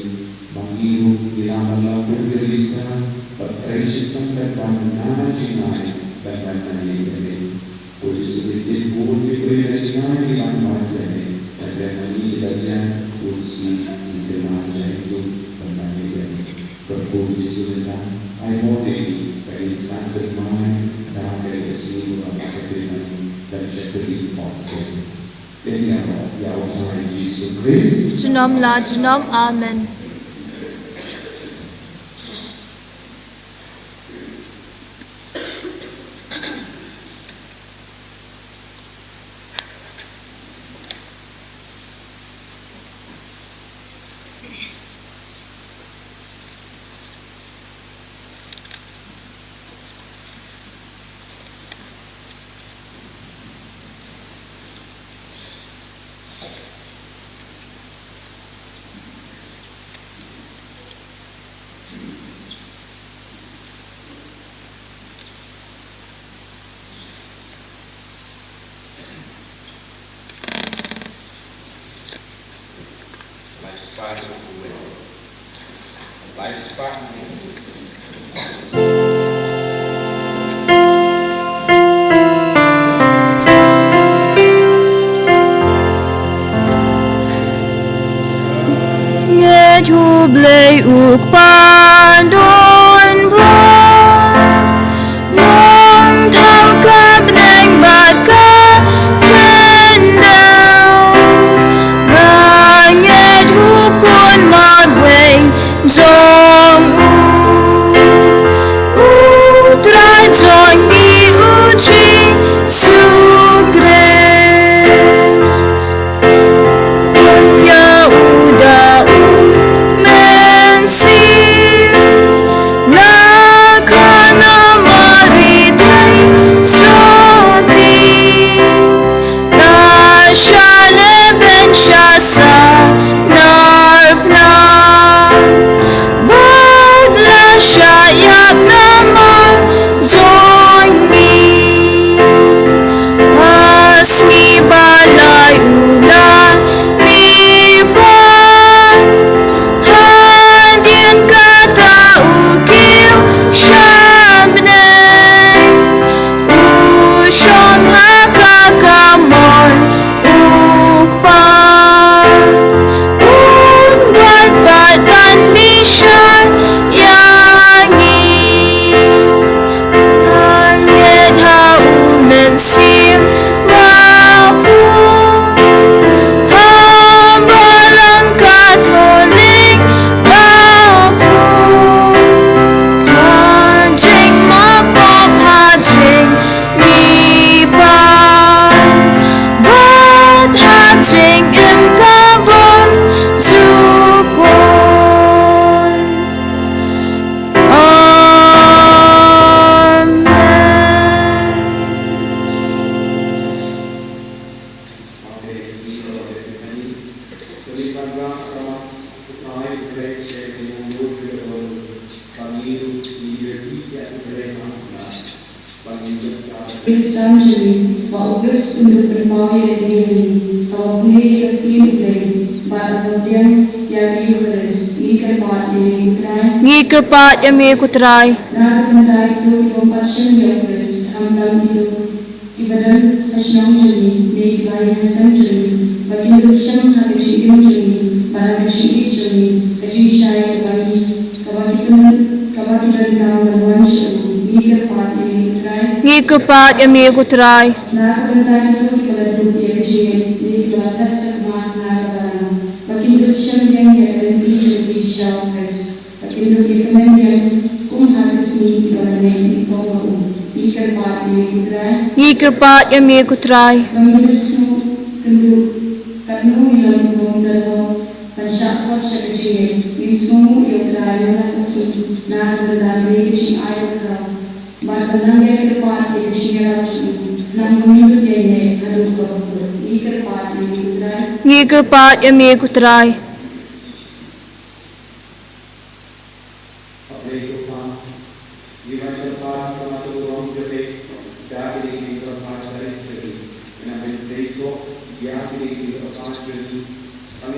ba ngi ruh ngi lah ban long bun ki riewstad, bad trei shitom bad ban nang jingngeit, bad ban mane ïa ka mih. Ko Jisu, pynjah bun ki briew na jingngeit ki ban mane ïa ka mih, bad ban mane ïa ka jingngeit, bun sien ngi kyrpad ïa ngi ruh ban mane ïa ka mih. Kyrkhu Jisu, mynta ai mo te ki ka jingstad kyrmai, da ka jingstad kyrmai, da ka jingstad kyrmai. Te ïa mo, ïa u Trai Jisu Khrist. Junom la junom. Amen. Ngeit ha U Blei U Kpa don bor, nongthaw ka bneng bad ka khyndew. Nga ngeit ha U Khun Marwei jong U, U Trai jong ngi U Jisu Khrist. Ïa u da u Mynsiem, la kha na Mari dei sotti, la shah lehbeiñ sha sanar pnar, bad la shah ïap namar jong ngi. Ha sngi ba lai u la mih pat, hadien kata u kiew sha bneng. U shong ha ka kamon U Kpa, un wad bad ban bishar ïa ngi. Nga ngeit ha U Mynsiem Bakhuid, ha Balang Katholik bakhuid, ha jingmap pop, ha jingmihpat, bad ha jingim ka bymjukut. Amen. Ngi kyrpad ïa me, U Trai. Ngi kyrpad ïa me, U Trai. Na ka bynta kito kiba ym pat shym ïoh Khrist, khamtam kito kiba don ha shnong jong ngi ne kiba ha ïing ha sem jong ngi, ba kin dup shem ha ka jingim jong ngi bad ha ka jingïeit jong ngi, ka jingshai kaba ki, kaba ki pyn, kaba ki donkam ban wan sha u. Ngi kyrpad ïa me, U Trai. Ngi kyrpad ïa me, U Trai. Na ka bynta kito kiba la duh ïa ka jingngeit ne kiba la phet sakma na ka balang, ba kin dup shem biang ïa ka lynti jong ki sha u Khrist. Ba kin dup ïa ka mynsiem kum ha ka sngi ba la mih nyngkong ha u. Ngi kyrpad ïa me, U Trai. Ngi kyrpad ïa me, U Trai. Ba ngin dup sngewthuh katno ngi long bun, katno ban shah khot sha ka jingngeit. Ngin sngewnguh ïa U Trai man la ka sngi na ka bynta ka jingai bakhuid, bad ban nang ïa kyrpad ïa ka jingïarap jong u. Khnang ba ngin dup ïaineh haduh kaba kut. Ngi kyrpad ïa me, U Trai. Ngi kyrpad ïa me, U Trai.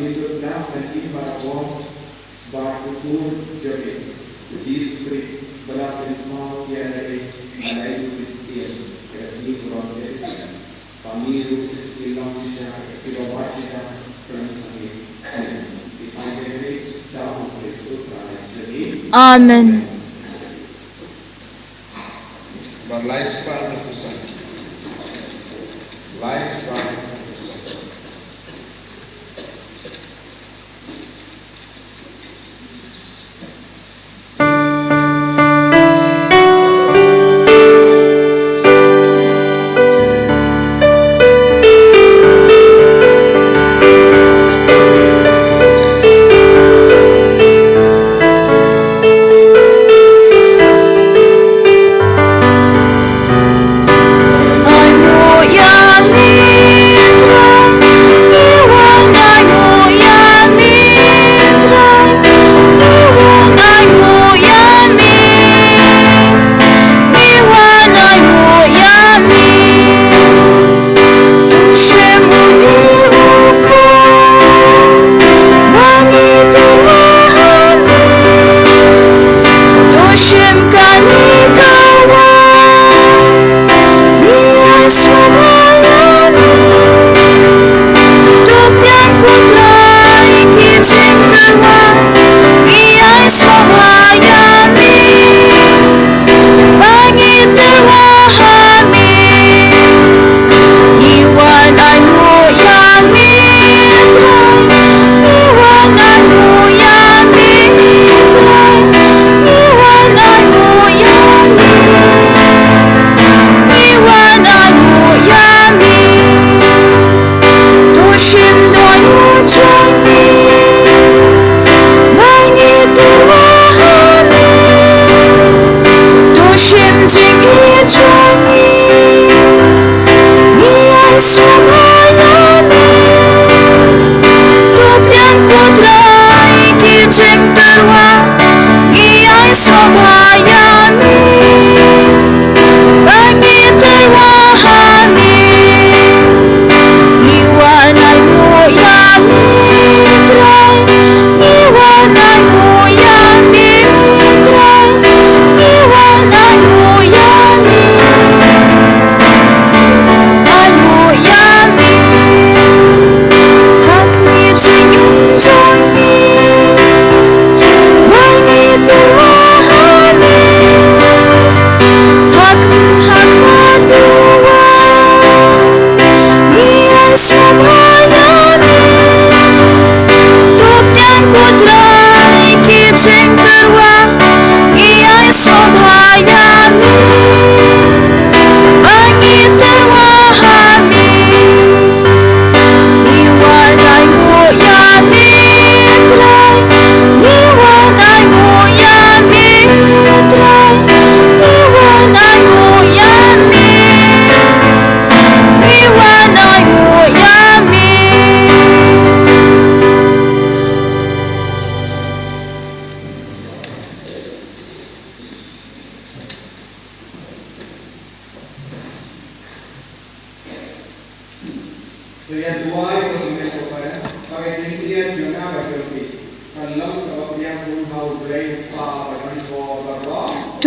Lut na kan im barabor bad u Khun jong me, u Jisu Khrist, ba la pynpaw ïa lade ha la u Khristan, ka sngi burom Khristan. Ba ngi ruh ki long shisha, ki long wad shisha, khlem sangeh. Ngi ai kane da u Khrist u Trai jong ngi. Amen. Ba lai spah na pusa. Lai spah na pusa.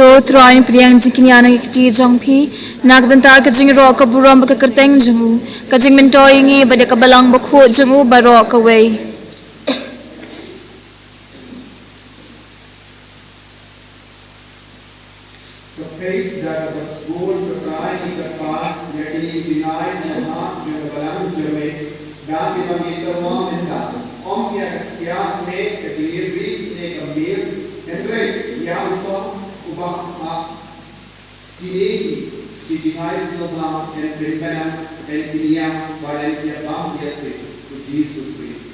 To Trai, pdiang jingkñia na ka kti jong phi na ka bynta ka jingroi ka burom bad ka kyrteng jong u, ka jingmyntoi ïa ngi bad ïa ka balang bakhuid jong u baroh kawei. Ka peit da kaba sbun ka Trai ka kyrpad ïa kine ki jingai sngewbha jong ka balang jong me, da kiba ngi tyrwa mynta, ym ïa ka thiah ne ka jingïeit ne ka miet, hynrei ïa uto uba ha kine ki jingai sngewbha yn pynbna, yn kñia bad yn ïabam ïa u Jisu Khrist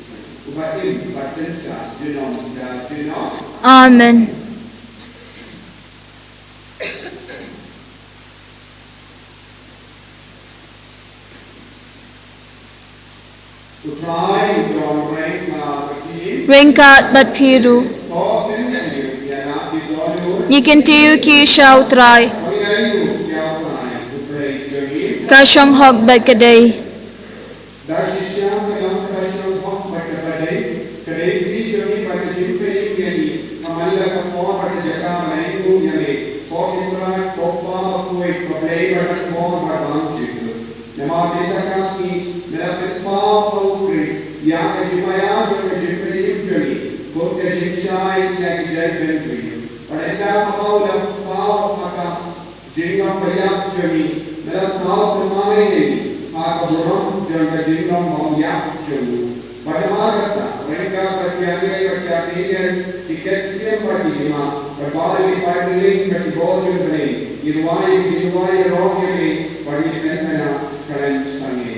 uba im bad synshar junom da junom. Amen. Ryngkat bad phi ruh. Ngi kyntiew ki sha u Trai. Ka shong hok bad ka dei. Namar mynta ka sngi me la pynpaw ha u Khrist ïa ka jingmaïa jong ka jingpynim jong ngi, kum ka jingshai ïa ki jait bynriew. Bad ynda haba u la paw ha ka jinglong ba ïap jong ngi, me la thaw thymmai ïa ngi ha ka burom jong ka jinglong ba ïap jong u. Bad namar kata, ryngkat bad ki angel bad ki archangel, ki ksiem bad ki hima, bad baroh ki paidbynriew bad ki bor jong U Blei, ngi duwai, ngi duwai ïaroh ïa me, bad ngi kynmaw ïa ka lem sangeh.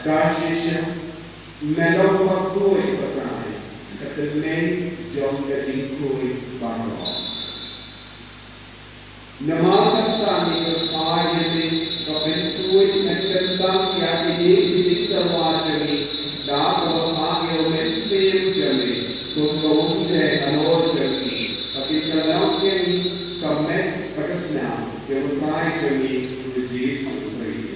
Ka shisha, me long bakhuid, ko Trai, ka tymmen jong ka jingkhuid baroh. Namar kata ngi kyrpad ïa me, ba pynthut me kyntang ïa kine ki jingtyrwa jong ngi, da kaba phah ïa u Mynsiem jong me, kum ka umphniang halor jong ngi, ba kin ïalam ïa ngi ka met bad ka snam, ïa u Trai jong ngi, U Jisu Khrist.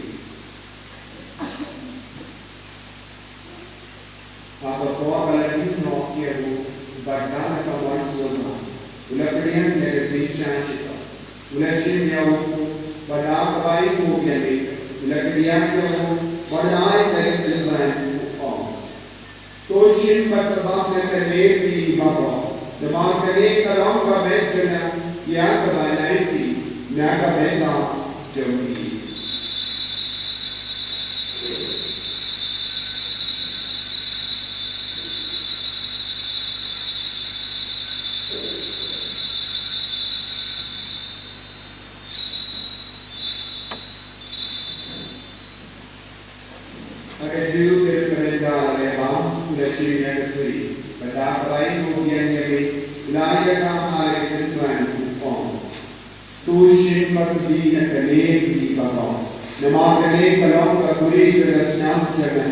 Ha ka por ba la ïehnoh ïa u bad da la ka wan sngewbha, u la pdiang ïa ka jingshah shitom. U la shim ïa u, bad da kaba ainguh ïa me, u la kdiang ïa u, bad da ai ïa ka synran, u ong: To shim bad kyrpad na kane phi baroh, namar kane ka long ka met jong nga ïa kaba nai phi, na ka bynta jong ngi. Ha kajuh ka rit ka bynta la dei bam, u la shim ïa ka khri, bad da kaba ainguh biang ïa me, u la ai ïa ka ha ka synran, u ong: To shim bad kyrpad na kane phi baroh, namar kane ka long ka khuri ka snam jong nga,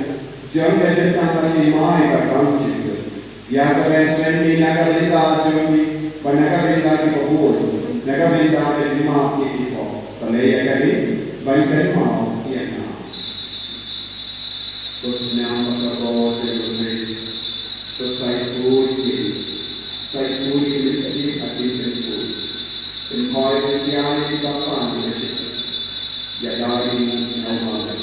jong ka jingtangkam ïa me bad ka jingïeit. Ïa kaba ai phi na ka bynta jong ngi, bad na ka bynta kiba bun, na ka bynta ka jingmap ïa ki pop. Balei ïa kane, ban kynmaw ïa nga. To snam bad ka bor jong U Blei. To sa ïakhuid ïa ngi. Sa ïakhuid ïa ngi ha ka jingkyrkhu. Pynkhoi pyntiar ïa ngi ba pan ïa ka jingkyrkhu. Ïada ïa ngi na u Blei.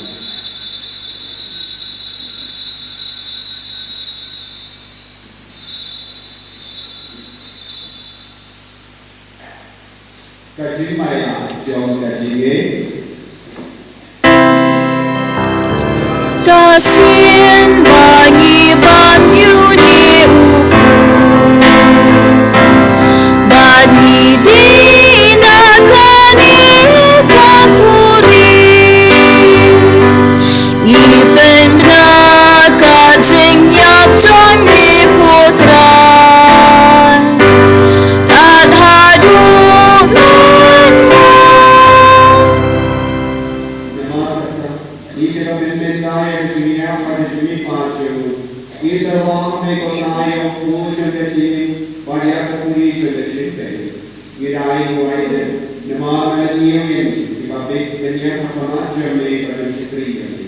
Ka jingmaïa jong ka jingngeit. Sien ba ngi bam ïa une u Bad ngi dei na kane ka khuri. Ngi pynbna ka jingïap jong ngi ko Trai. Tad haduh mynno. Namar kata, ngi kiba mynta ïa ka jingïap bad ka jingmihpat jong u, ngi tyrwa me ko Trai ïa u jong ka jingim bad ïa ka khuri jong ka jingpeit. Ngi dei ruh ïa u, namar ka lynti ïa ngi kiba bit ban ïa ka khmat jong me bad ban shakri ïa me.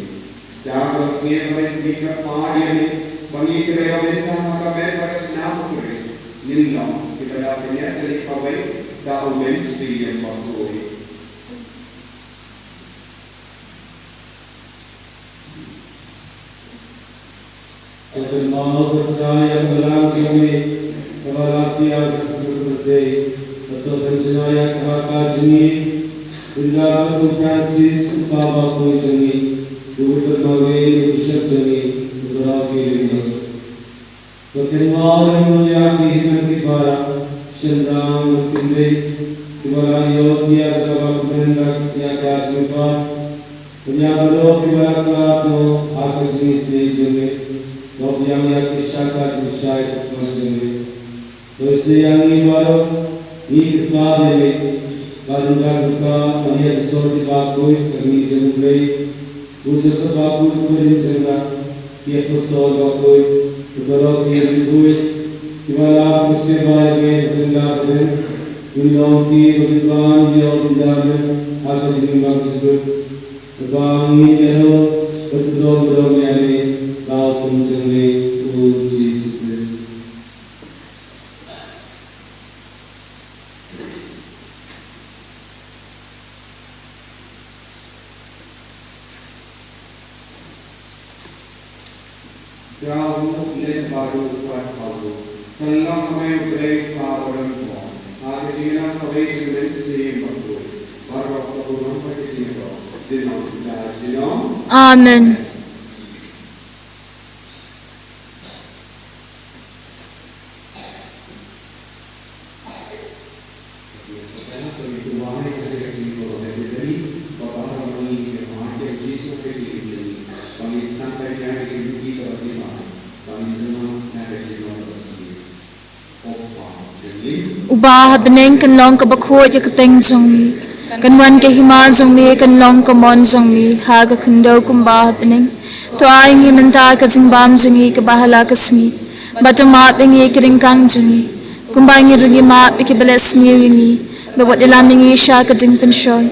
Da kaba sngewbha ngi kyrpad ïa me ba ngi kiba ïa u mynta ha ka met bad ka snam u Khrist ngin long kiba da pynïaid kawei da u Mynsiem Bakhuid. To kynmaw ko Trai ïa ka balang jong me kaba la pdiang ha ka sngi pyrthei. To pynjngai ïa ka ha ka jingim. Pynlong ko Francis u kpa bakhuid jong me, u kynmaw ïa u bishop jong me, u baroh ki ryngkat. To kynmaw ïa ki hynmen ki para, shynrang bad kynthei, kiba la ïoh ïa ka kaba kmen ïa ka jingmihpat. Pynïaid baroh kiba la khlad noh ha ka jingisynei jong me. To pdiang ïa ki sha ka jingshai kup jong me. To isynei ïa ngi baroh, ngi kyrpad ïa me, ba dang kyrpad ban ïa ki sor kiba khuid ka kmie jong U Blei, u Joseph Bakhuid, u Blei jong nga, ki apostol bakhuid, ki baroh ki riewkhuid, kiba la pynskhem ïa me ha kane ka ding, ngin long kiba kin ïoh ïa me ha ka jingim ba ka jingim. Ba ngin ïaroh bad pynlong burom ïa me, la u Trai jong me, u Jisu Khrist. Daw leh baroh wat baroh. Kyllon ha me U Blei Kpa barim bor. Ha ka jingïalam kawei jong U Mynsiem Bakhuid. Baroh ka burom bad ka jingïaroh. Junom da junom. Amen. Uba ha bneng, kan long kaba khuid ïa ka kyrteng jong me. Kan wan ka hima jong me, kan long ka mon jong me ha ka khyndew kumba ha bneng. To ai ïa ngi mynta ka jingbam jong ngi kaba ha la ka sngi. Bad to map ïa ngi ki ryngkang jong ngi, kumba ngi ruh ngi map ïa kiba leh sniew ïa ngi. Bad wat ïalam ïa ngi sha ka jingpynshoi,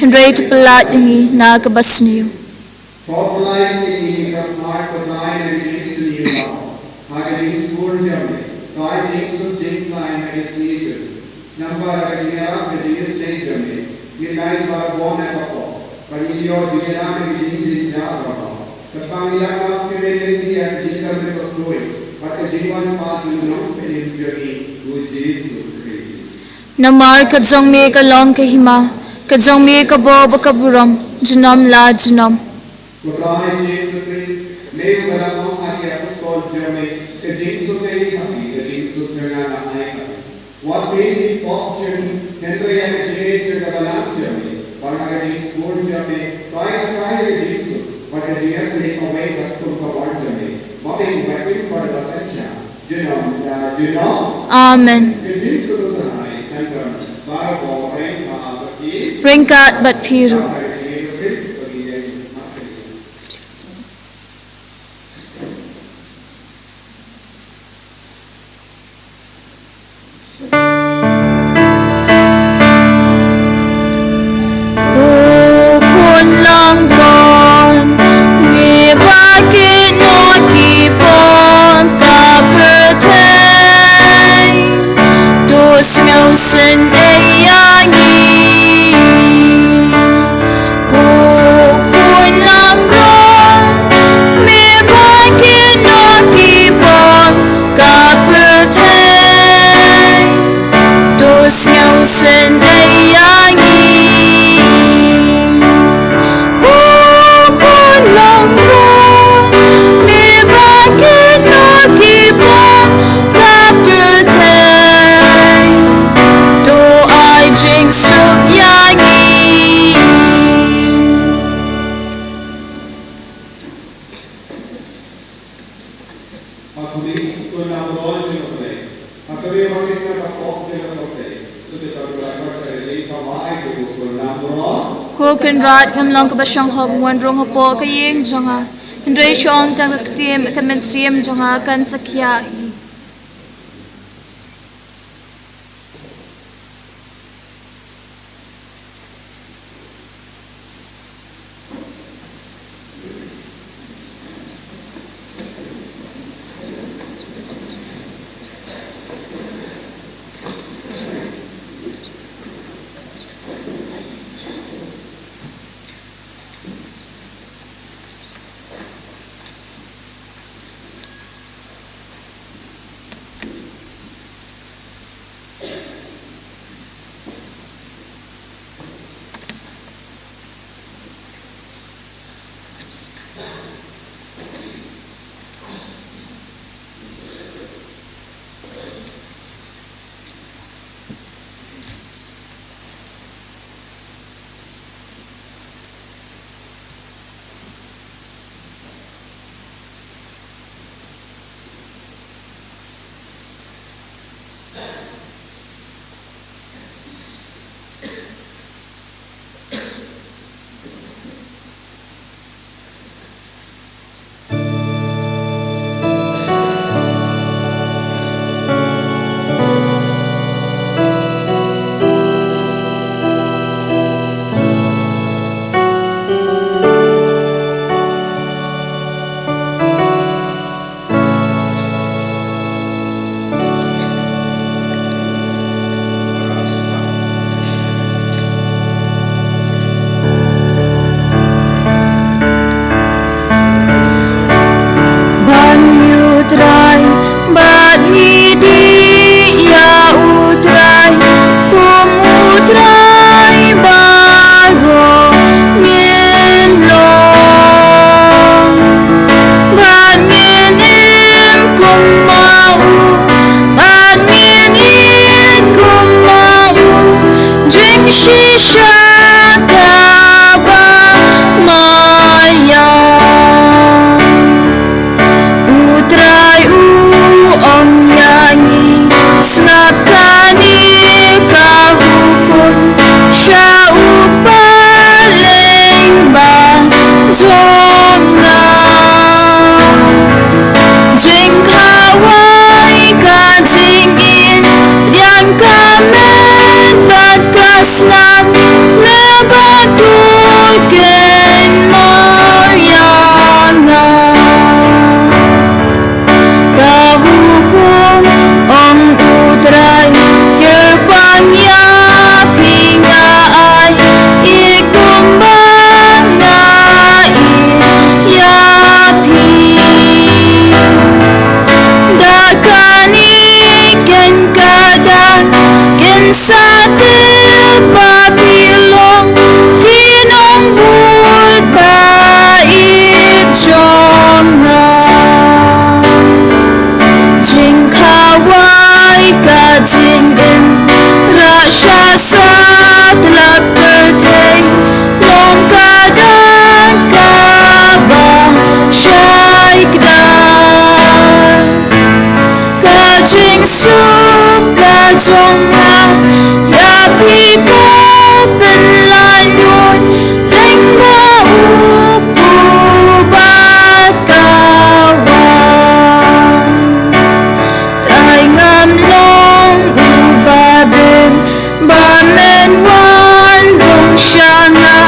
hynrei to pyllait ïa ngi na kaba sniew. Pop lai ïa ngi, ka kyrpad ko Trai, na ka jingsniew, ha ka jingsbun jong me. To ai jingsuk jingsaiñ ha ka sngi jong me. Namar ha ka jingïarap ka jingisynei jong me, ngin lait barabor na ka pop, bad ngin ïoh jingïada na ka jingjynjar baroh. Kyrpad ïa ngi, la ka lynti ïa ka jingkyrmen bakhuid bad ka jingwan pat jong u Nongpynim jong ngi, u Jisu Khrist. Namar ka jong me ka long ka hima, ka jong me ka bor bad ka burom, junom la junom. Ko Trai Jisu Khrist, me uba la ong ha ki apostol jong me, ka jingsuk ka ïa phi, ka jingsuk jong nga nga ai ha phi. Wat peit ïa ki pop jong ngi, hynrei ïa ka jingngeit jong ka balang jong me. Bad ha ka jingsbun jong me, to ai ha ka ïa ka jingsuk bad ka jingïatreilang kawei katkum ka mon jong me, ba me u Balang bad u Kynrad. Junom da junom. Amen. Ka jingsuk u Trai kan don barabor ryngkat bad phi. Ryngkat bad phi ruh. Ko khun langbrot, ngi ba kynnoh ki pop ka pyrthei, to sngewsynei ïa ngi. Ko Kynrad, ngam long kaba shonghok ban rung hapoh ka ïing jong nga, hynrei sha ong tang ka ktien ka mynsiem jong nga kan sa khiah hi. Ban ïa U Trai, bad ngi dih ïa U Trai, kum U Trai baroh ngin long. Bad ngin im kum ma u, bad ngin ïeit kum ma u, jingshisha kaba maïan. U Trai u ong ïa ngi, sngap kane ka hukum sha u kpa lyngba jong nga. Jingkhawai ka jingim, liang ka met bad ka snam, leh bad u kynmaw ïa nga. Ka hukum, ong U Trai, kyrpang ïa phi nga ai, i kumba nga ai ïa phi. Da kane kin ka dang kin sa tip ba phi long ki nongbud ba ïeit jong nga. Jingkhawai ka jingim, rah sha satlak pyrthei, long ka dang kaba shai kdar. Ka jingsuk ka jong nga ïa phi ka pynlait lut lyngba u kpu bad ka waiñ. Trai ngam long uba bun ba men wan rung sha nga,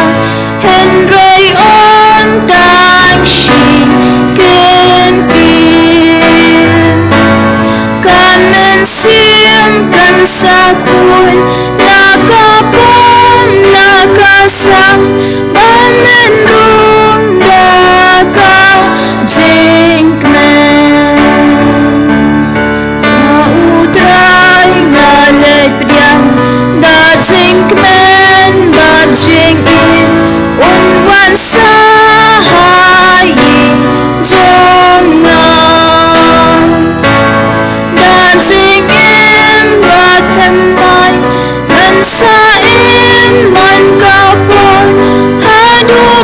hynrei ong tang shi kyntien. Ka mynsiem kan sa khuid na ka pom na ka sam, ba men rung da ka jingkmen. Ïa U Trai nga leit pdiang da jingkmen bad jingim, un wan sah ha ïing jong nga. Da jingim bathymmai ngan sa im man ka por haduh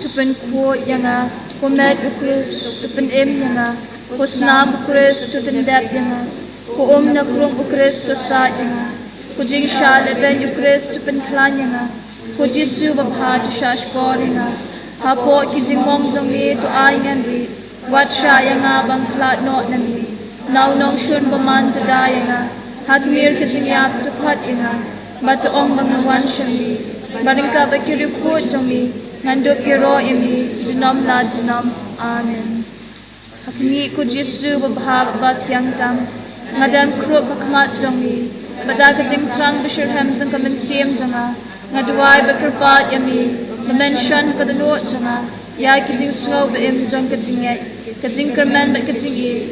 to pynkhuid ïa nga. Ko met u Khrist, to pynim ïa nga. Ko snam u Khrist, to tyndep ïa nga. Ko um na krung u Khrist, to said ïa nga. Ko jingshah lehbeiñ u Khrist, to pynkhlaiñ ïa nga. Ko Jisu babha, to shahshkor ïa nga. Hapoh ki jingmong jong me, to ai ngan rieh. Wat shah ïa nga ban khlad noh na me. Na u nongshun bymman, to da ïa nga. Ha khmih ka jingïap, to khot ïa nga. Bad to ong ba nga wan sha me. Bad ryngkat bad ki riewkhuid jong me, ngan dup ïaroh ïa me junom la junom. Amen. Ha khmih, ko Jisu babha bad bathiang tam, nga dem khrup ha khmat jong me. Bad da ka jingthrang bashitrhem jong ka mynsiem jong nga, nga duwai bad kyrpad ïa me ba men shon ha ka dohnud jong nga ïa ki jingsngew ba-im jong ka jingngeit, ka jingkyrmen bad ka jingïeit,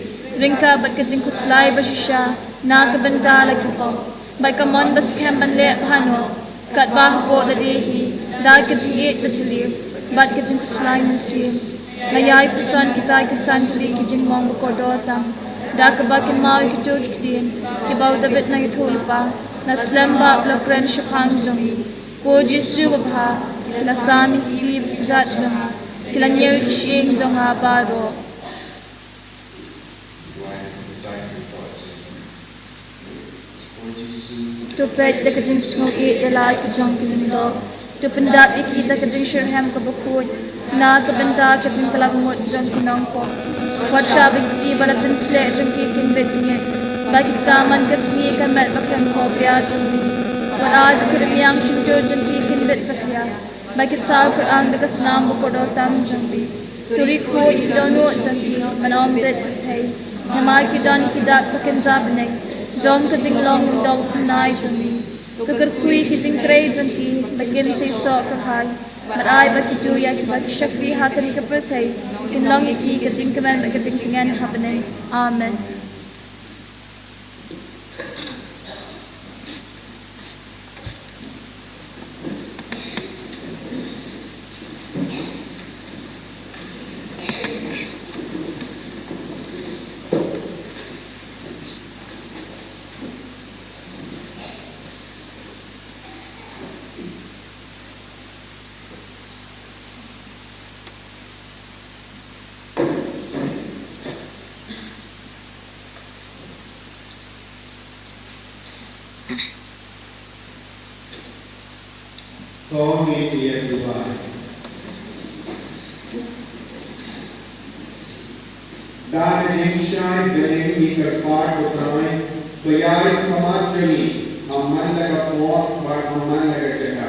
ryngkat bad ka jingkhuslai bashisha na ka bynta la ki pop, bad ka mon ba skhem ban leh bha noh, katba hapoh lade hi, da ka jingïeit bajylliew bad ka jingkhuslai mynsiem. Nga ïai puson kita ki san tylli ki jingmong ba kordor tam, da kaba kynmaw ïa kito ki ktien kiba u Dabid u nongïathuhlypa, na slem bha ba la kren shaphang jong me. Ko Jisu babha, ki la sam ïa ki kti bad ki kjat jong nga, ki la ñiew ïa ki shyieng jong nga baroh. To peit da ka jingsngewieit ïa la ki jong ki lyngdoh. To pyndap ïa ki da ka jingshitrhem kaba khuid na ka bynta ka jingkylla bamut jong ki nongpop. Wat shah ba ki kti ba la pynsleh jong ki kin bit jingngeit, ba ki kta man ka sngi ka met ba khlem khop ïa jong me. Wat ai ba ki rmiang shyntur jong ki kin bit jakhlia, ba ki saw kyrpang da ka snam ba kordor tam jong me. To ri khuid ïa ki dohnud jong ki ban ym bit pyrthei. Namar ki don ki dak ba kynja bneng jong ka jinglong lyngdoh ba khynnai jong me. To kyrkhu ïa ki jingtrei jong ki ba kin seisoh kyrhai. Bad ai ba kito ïa kiba ki shakri ha kane ka pyrthei kin long ïa ki ka jingkmen bad ka jingtngen ha bneng. Amen. To ngin ïa duwai. Da ka jingshai bneng ngi kyrpad, ko Trai, to ïaid ha khmat jong ngi, ha man la ka por bad ha man la ka jaka.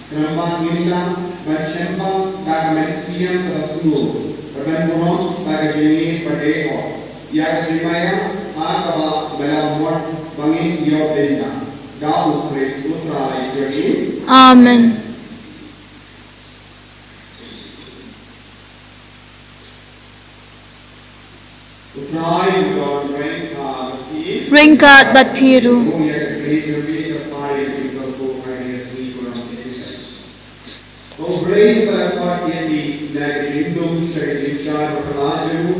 Khnang ba ngin lah ban sngewbha da ka mynsiem kaba sngewbha, ban burom da ka jingïeit ba dei hok ïa ka jingmaïa ha kaba me la mut ba ngin ïoh bynta. Da u Khrist u Trai jong ngi. Amen. U Trai u don ryngkat bad phi. Ryngkat bad phi ruh. Ko ïa ka kri jong phi ka phai ïa ka jingkyrkhu ha ïa ka sngi ba ram phi. Ko Blei ba la khot ïa phi na ka jingdum sha ka jingshai bakla jong u,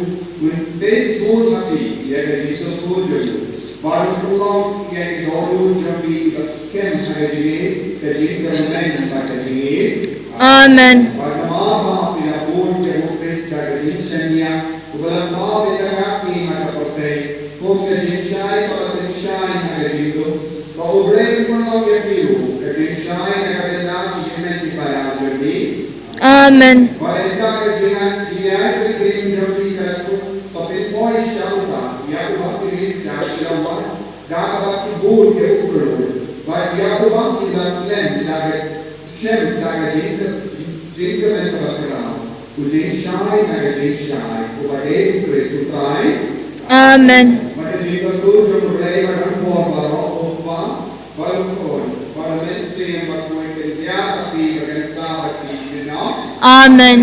un pynbor ha phi ïa ka jingkyrkhu jong u. Bad un pynlong ïa ki dohnud jong phi kiba skhem ha ka jingïeit, ka jingkyrmen bad ka jingïeit. Amen. Bad namar ba phi la bud ïa u Khrist da ka jingshaniah, uba la pynpaw ïa ka sngi ha ka pyrthei, kum ka jingshai kaba pynshai ha ka jingdum, ba U Blei un pynlong ïa phi ruh ka jingshai na ka bynta ki hynmen ki para jong phi. Amen. Bad ynda ka jingïaid, jingïaid pilgrim jong phi ka la kut, to pynpoi sha uta ïa uba phi la ïeit, ïa uba phi la wad, da kaba phi bud ïa u Blei, bad ïa uba phi la slem da ka shem da ka jing, jingkmen kaba khraw, u jingshai na ka jingshai, uba dei u Khrist u Trai. Amen. Bad ka jingkyrkhu jong U Blei ba don bor baroh, u Kpa, bad u Khun, bad u Mynsiem Bakhuid, kin ïa ka phi, ba kin sa bad phi junom. Amen.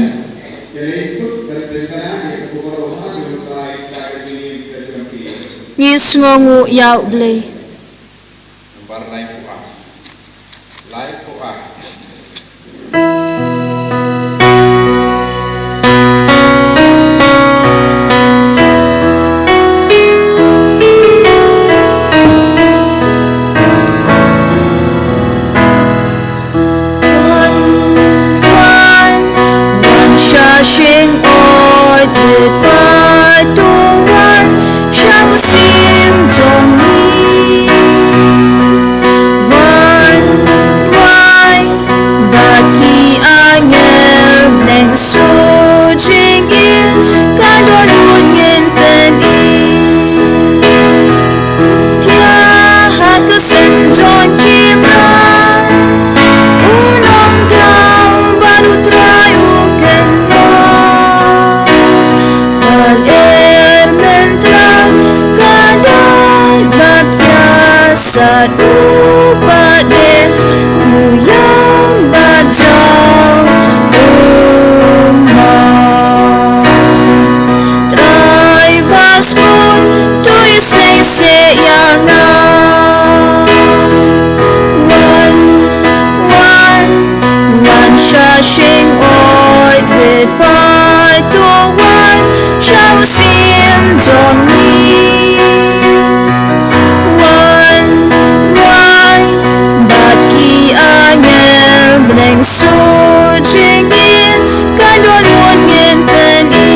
Ïa lei suk ban pynbna ïa ka khubor babha jong U Trai da ka jingim ka jong phi. Ngi sngewnguh ïa U Blei. Nambar laiphew ar. Laiphew ar. U ba dei u ïong ba jaw, um, ma. Trai ba sbun, to isynei seh ïa nga. Wan, wan, wan sha shingoid, rit paid, to wan sha u siem jong ngi. Wan, wan, bad ki angel bneng, sur jingim kan don, un ngin pyni.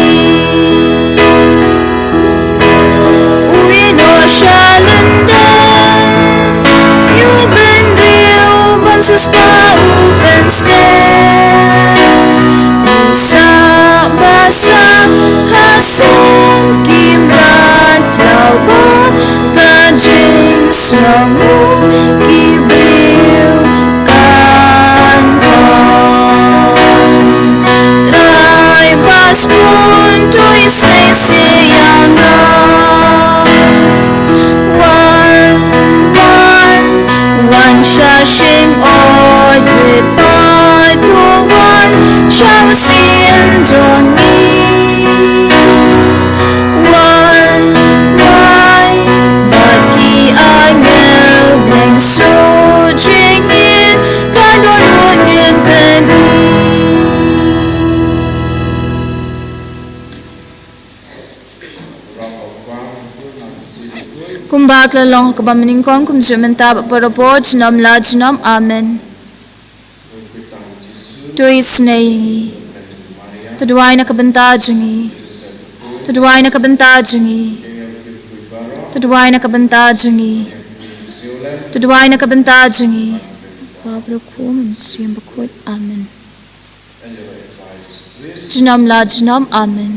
U ïehnoh sha lyndet, ïa u bynriew ban siewspah u pynstep. U sah ba sah ha sien ki mrad, khlaw ba ka jingsngew u ki briew kan ong. Trai ba sbun, to isynei seh ïa nga. Wan, wan, wan sha shingoid, rit paid, to wan sha u siem jong ngi. Wan, wan, bad ki angel bneng, sur jingim kan don, un ngin pyni. Kumba ka la long ha kaba nyngkong, kumjuh mynta, bad baroh por, junom la junom. Amen. To isynei ïa ngi. To duwai na ka bynta jong ngi. To duwai na ka bynta jong ngi. To duwai na ka bynta jong ngi. To duwai na ka bynta jong ngi. Kpa, Briew, Khun, Mynsiem Bakhuid. Amen. Junom la junom. Amen.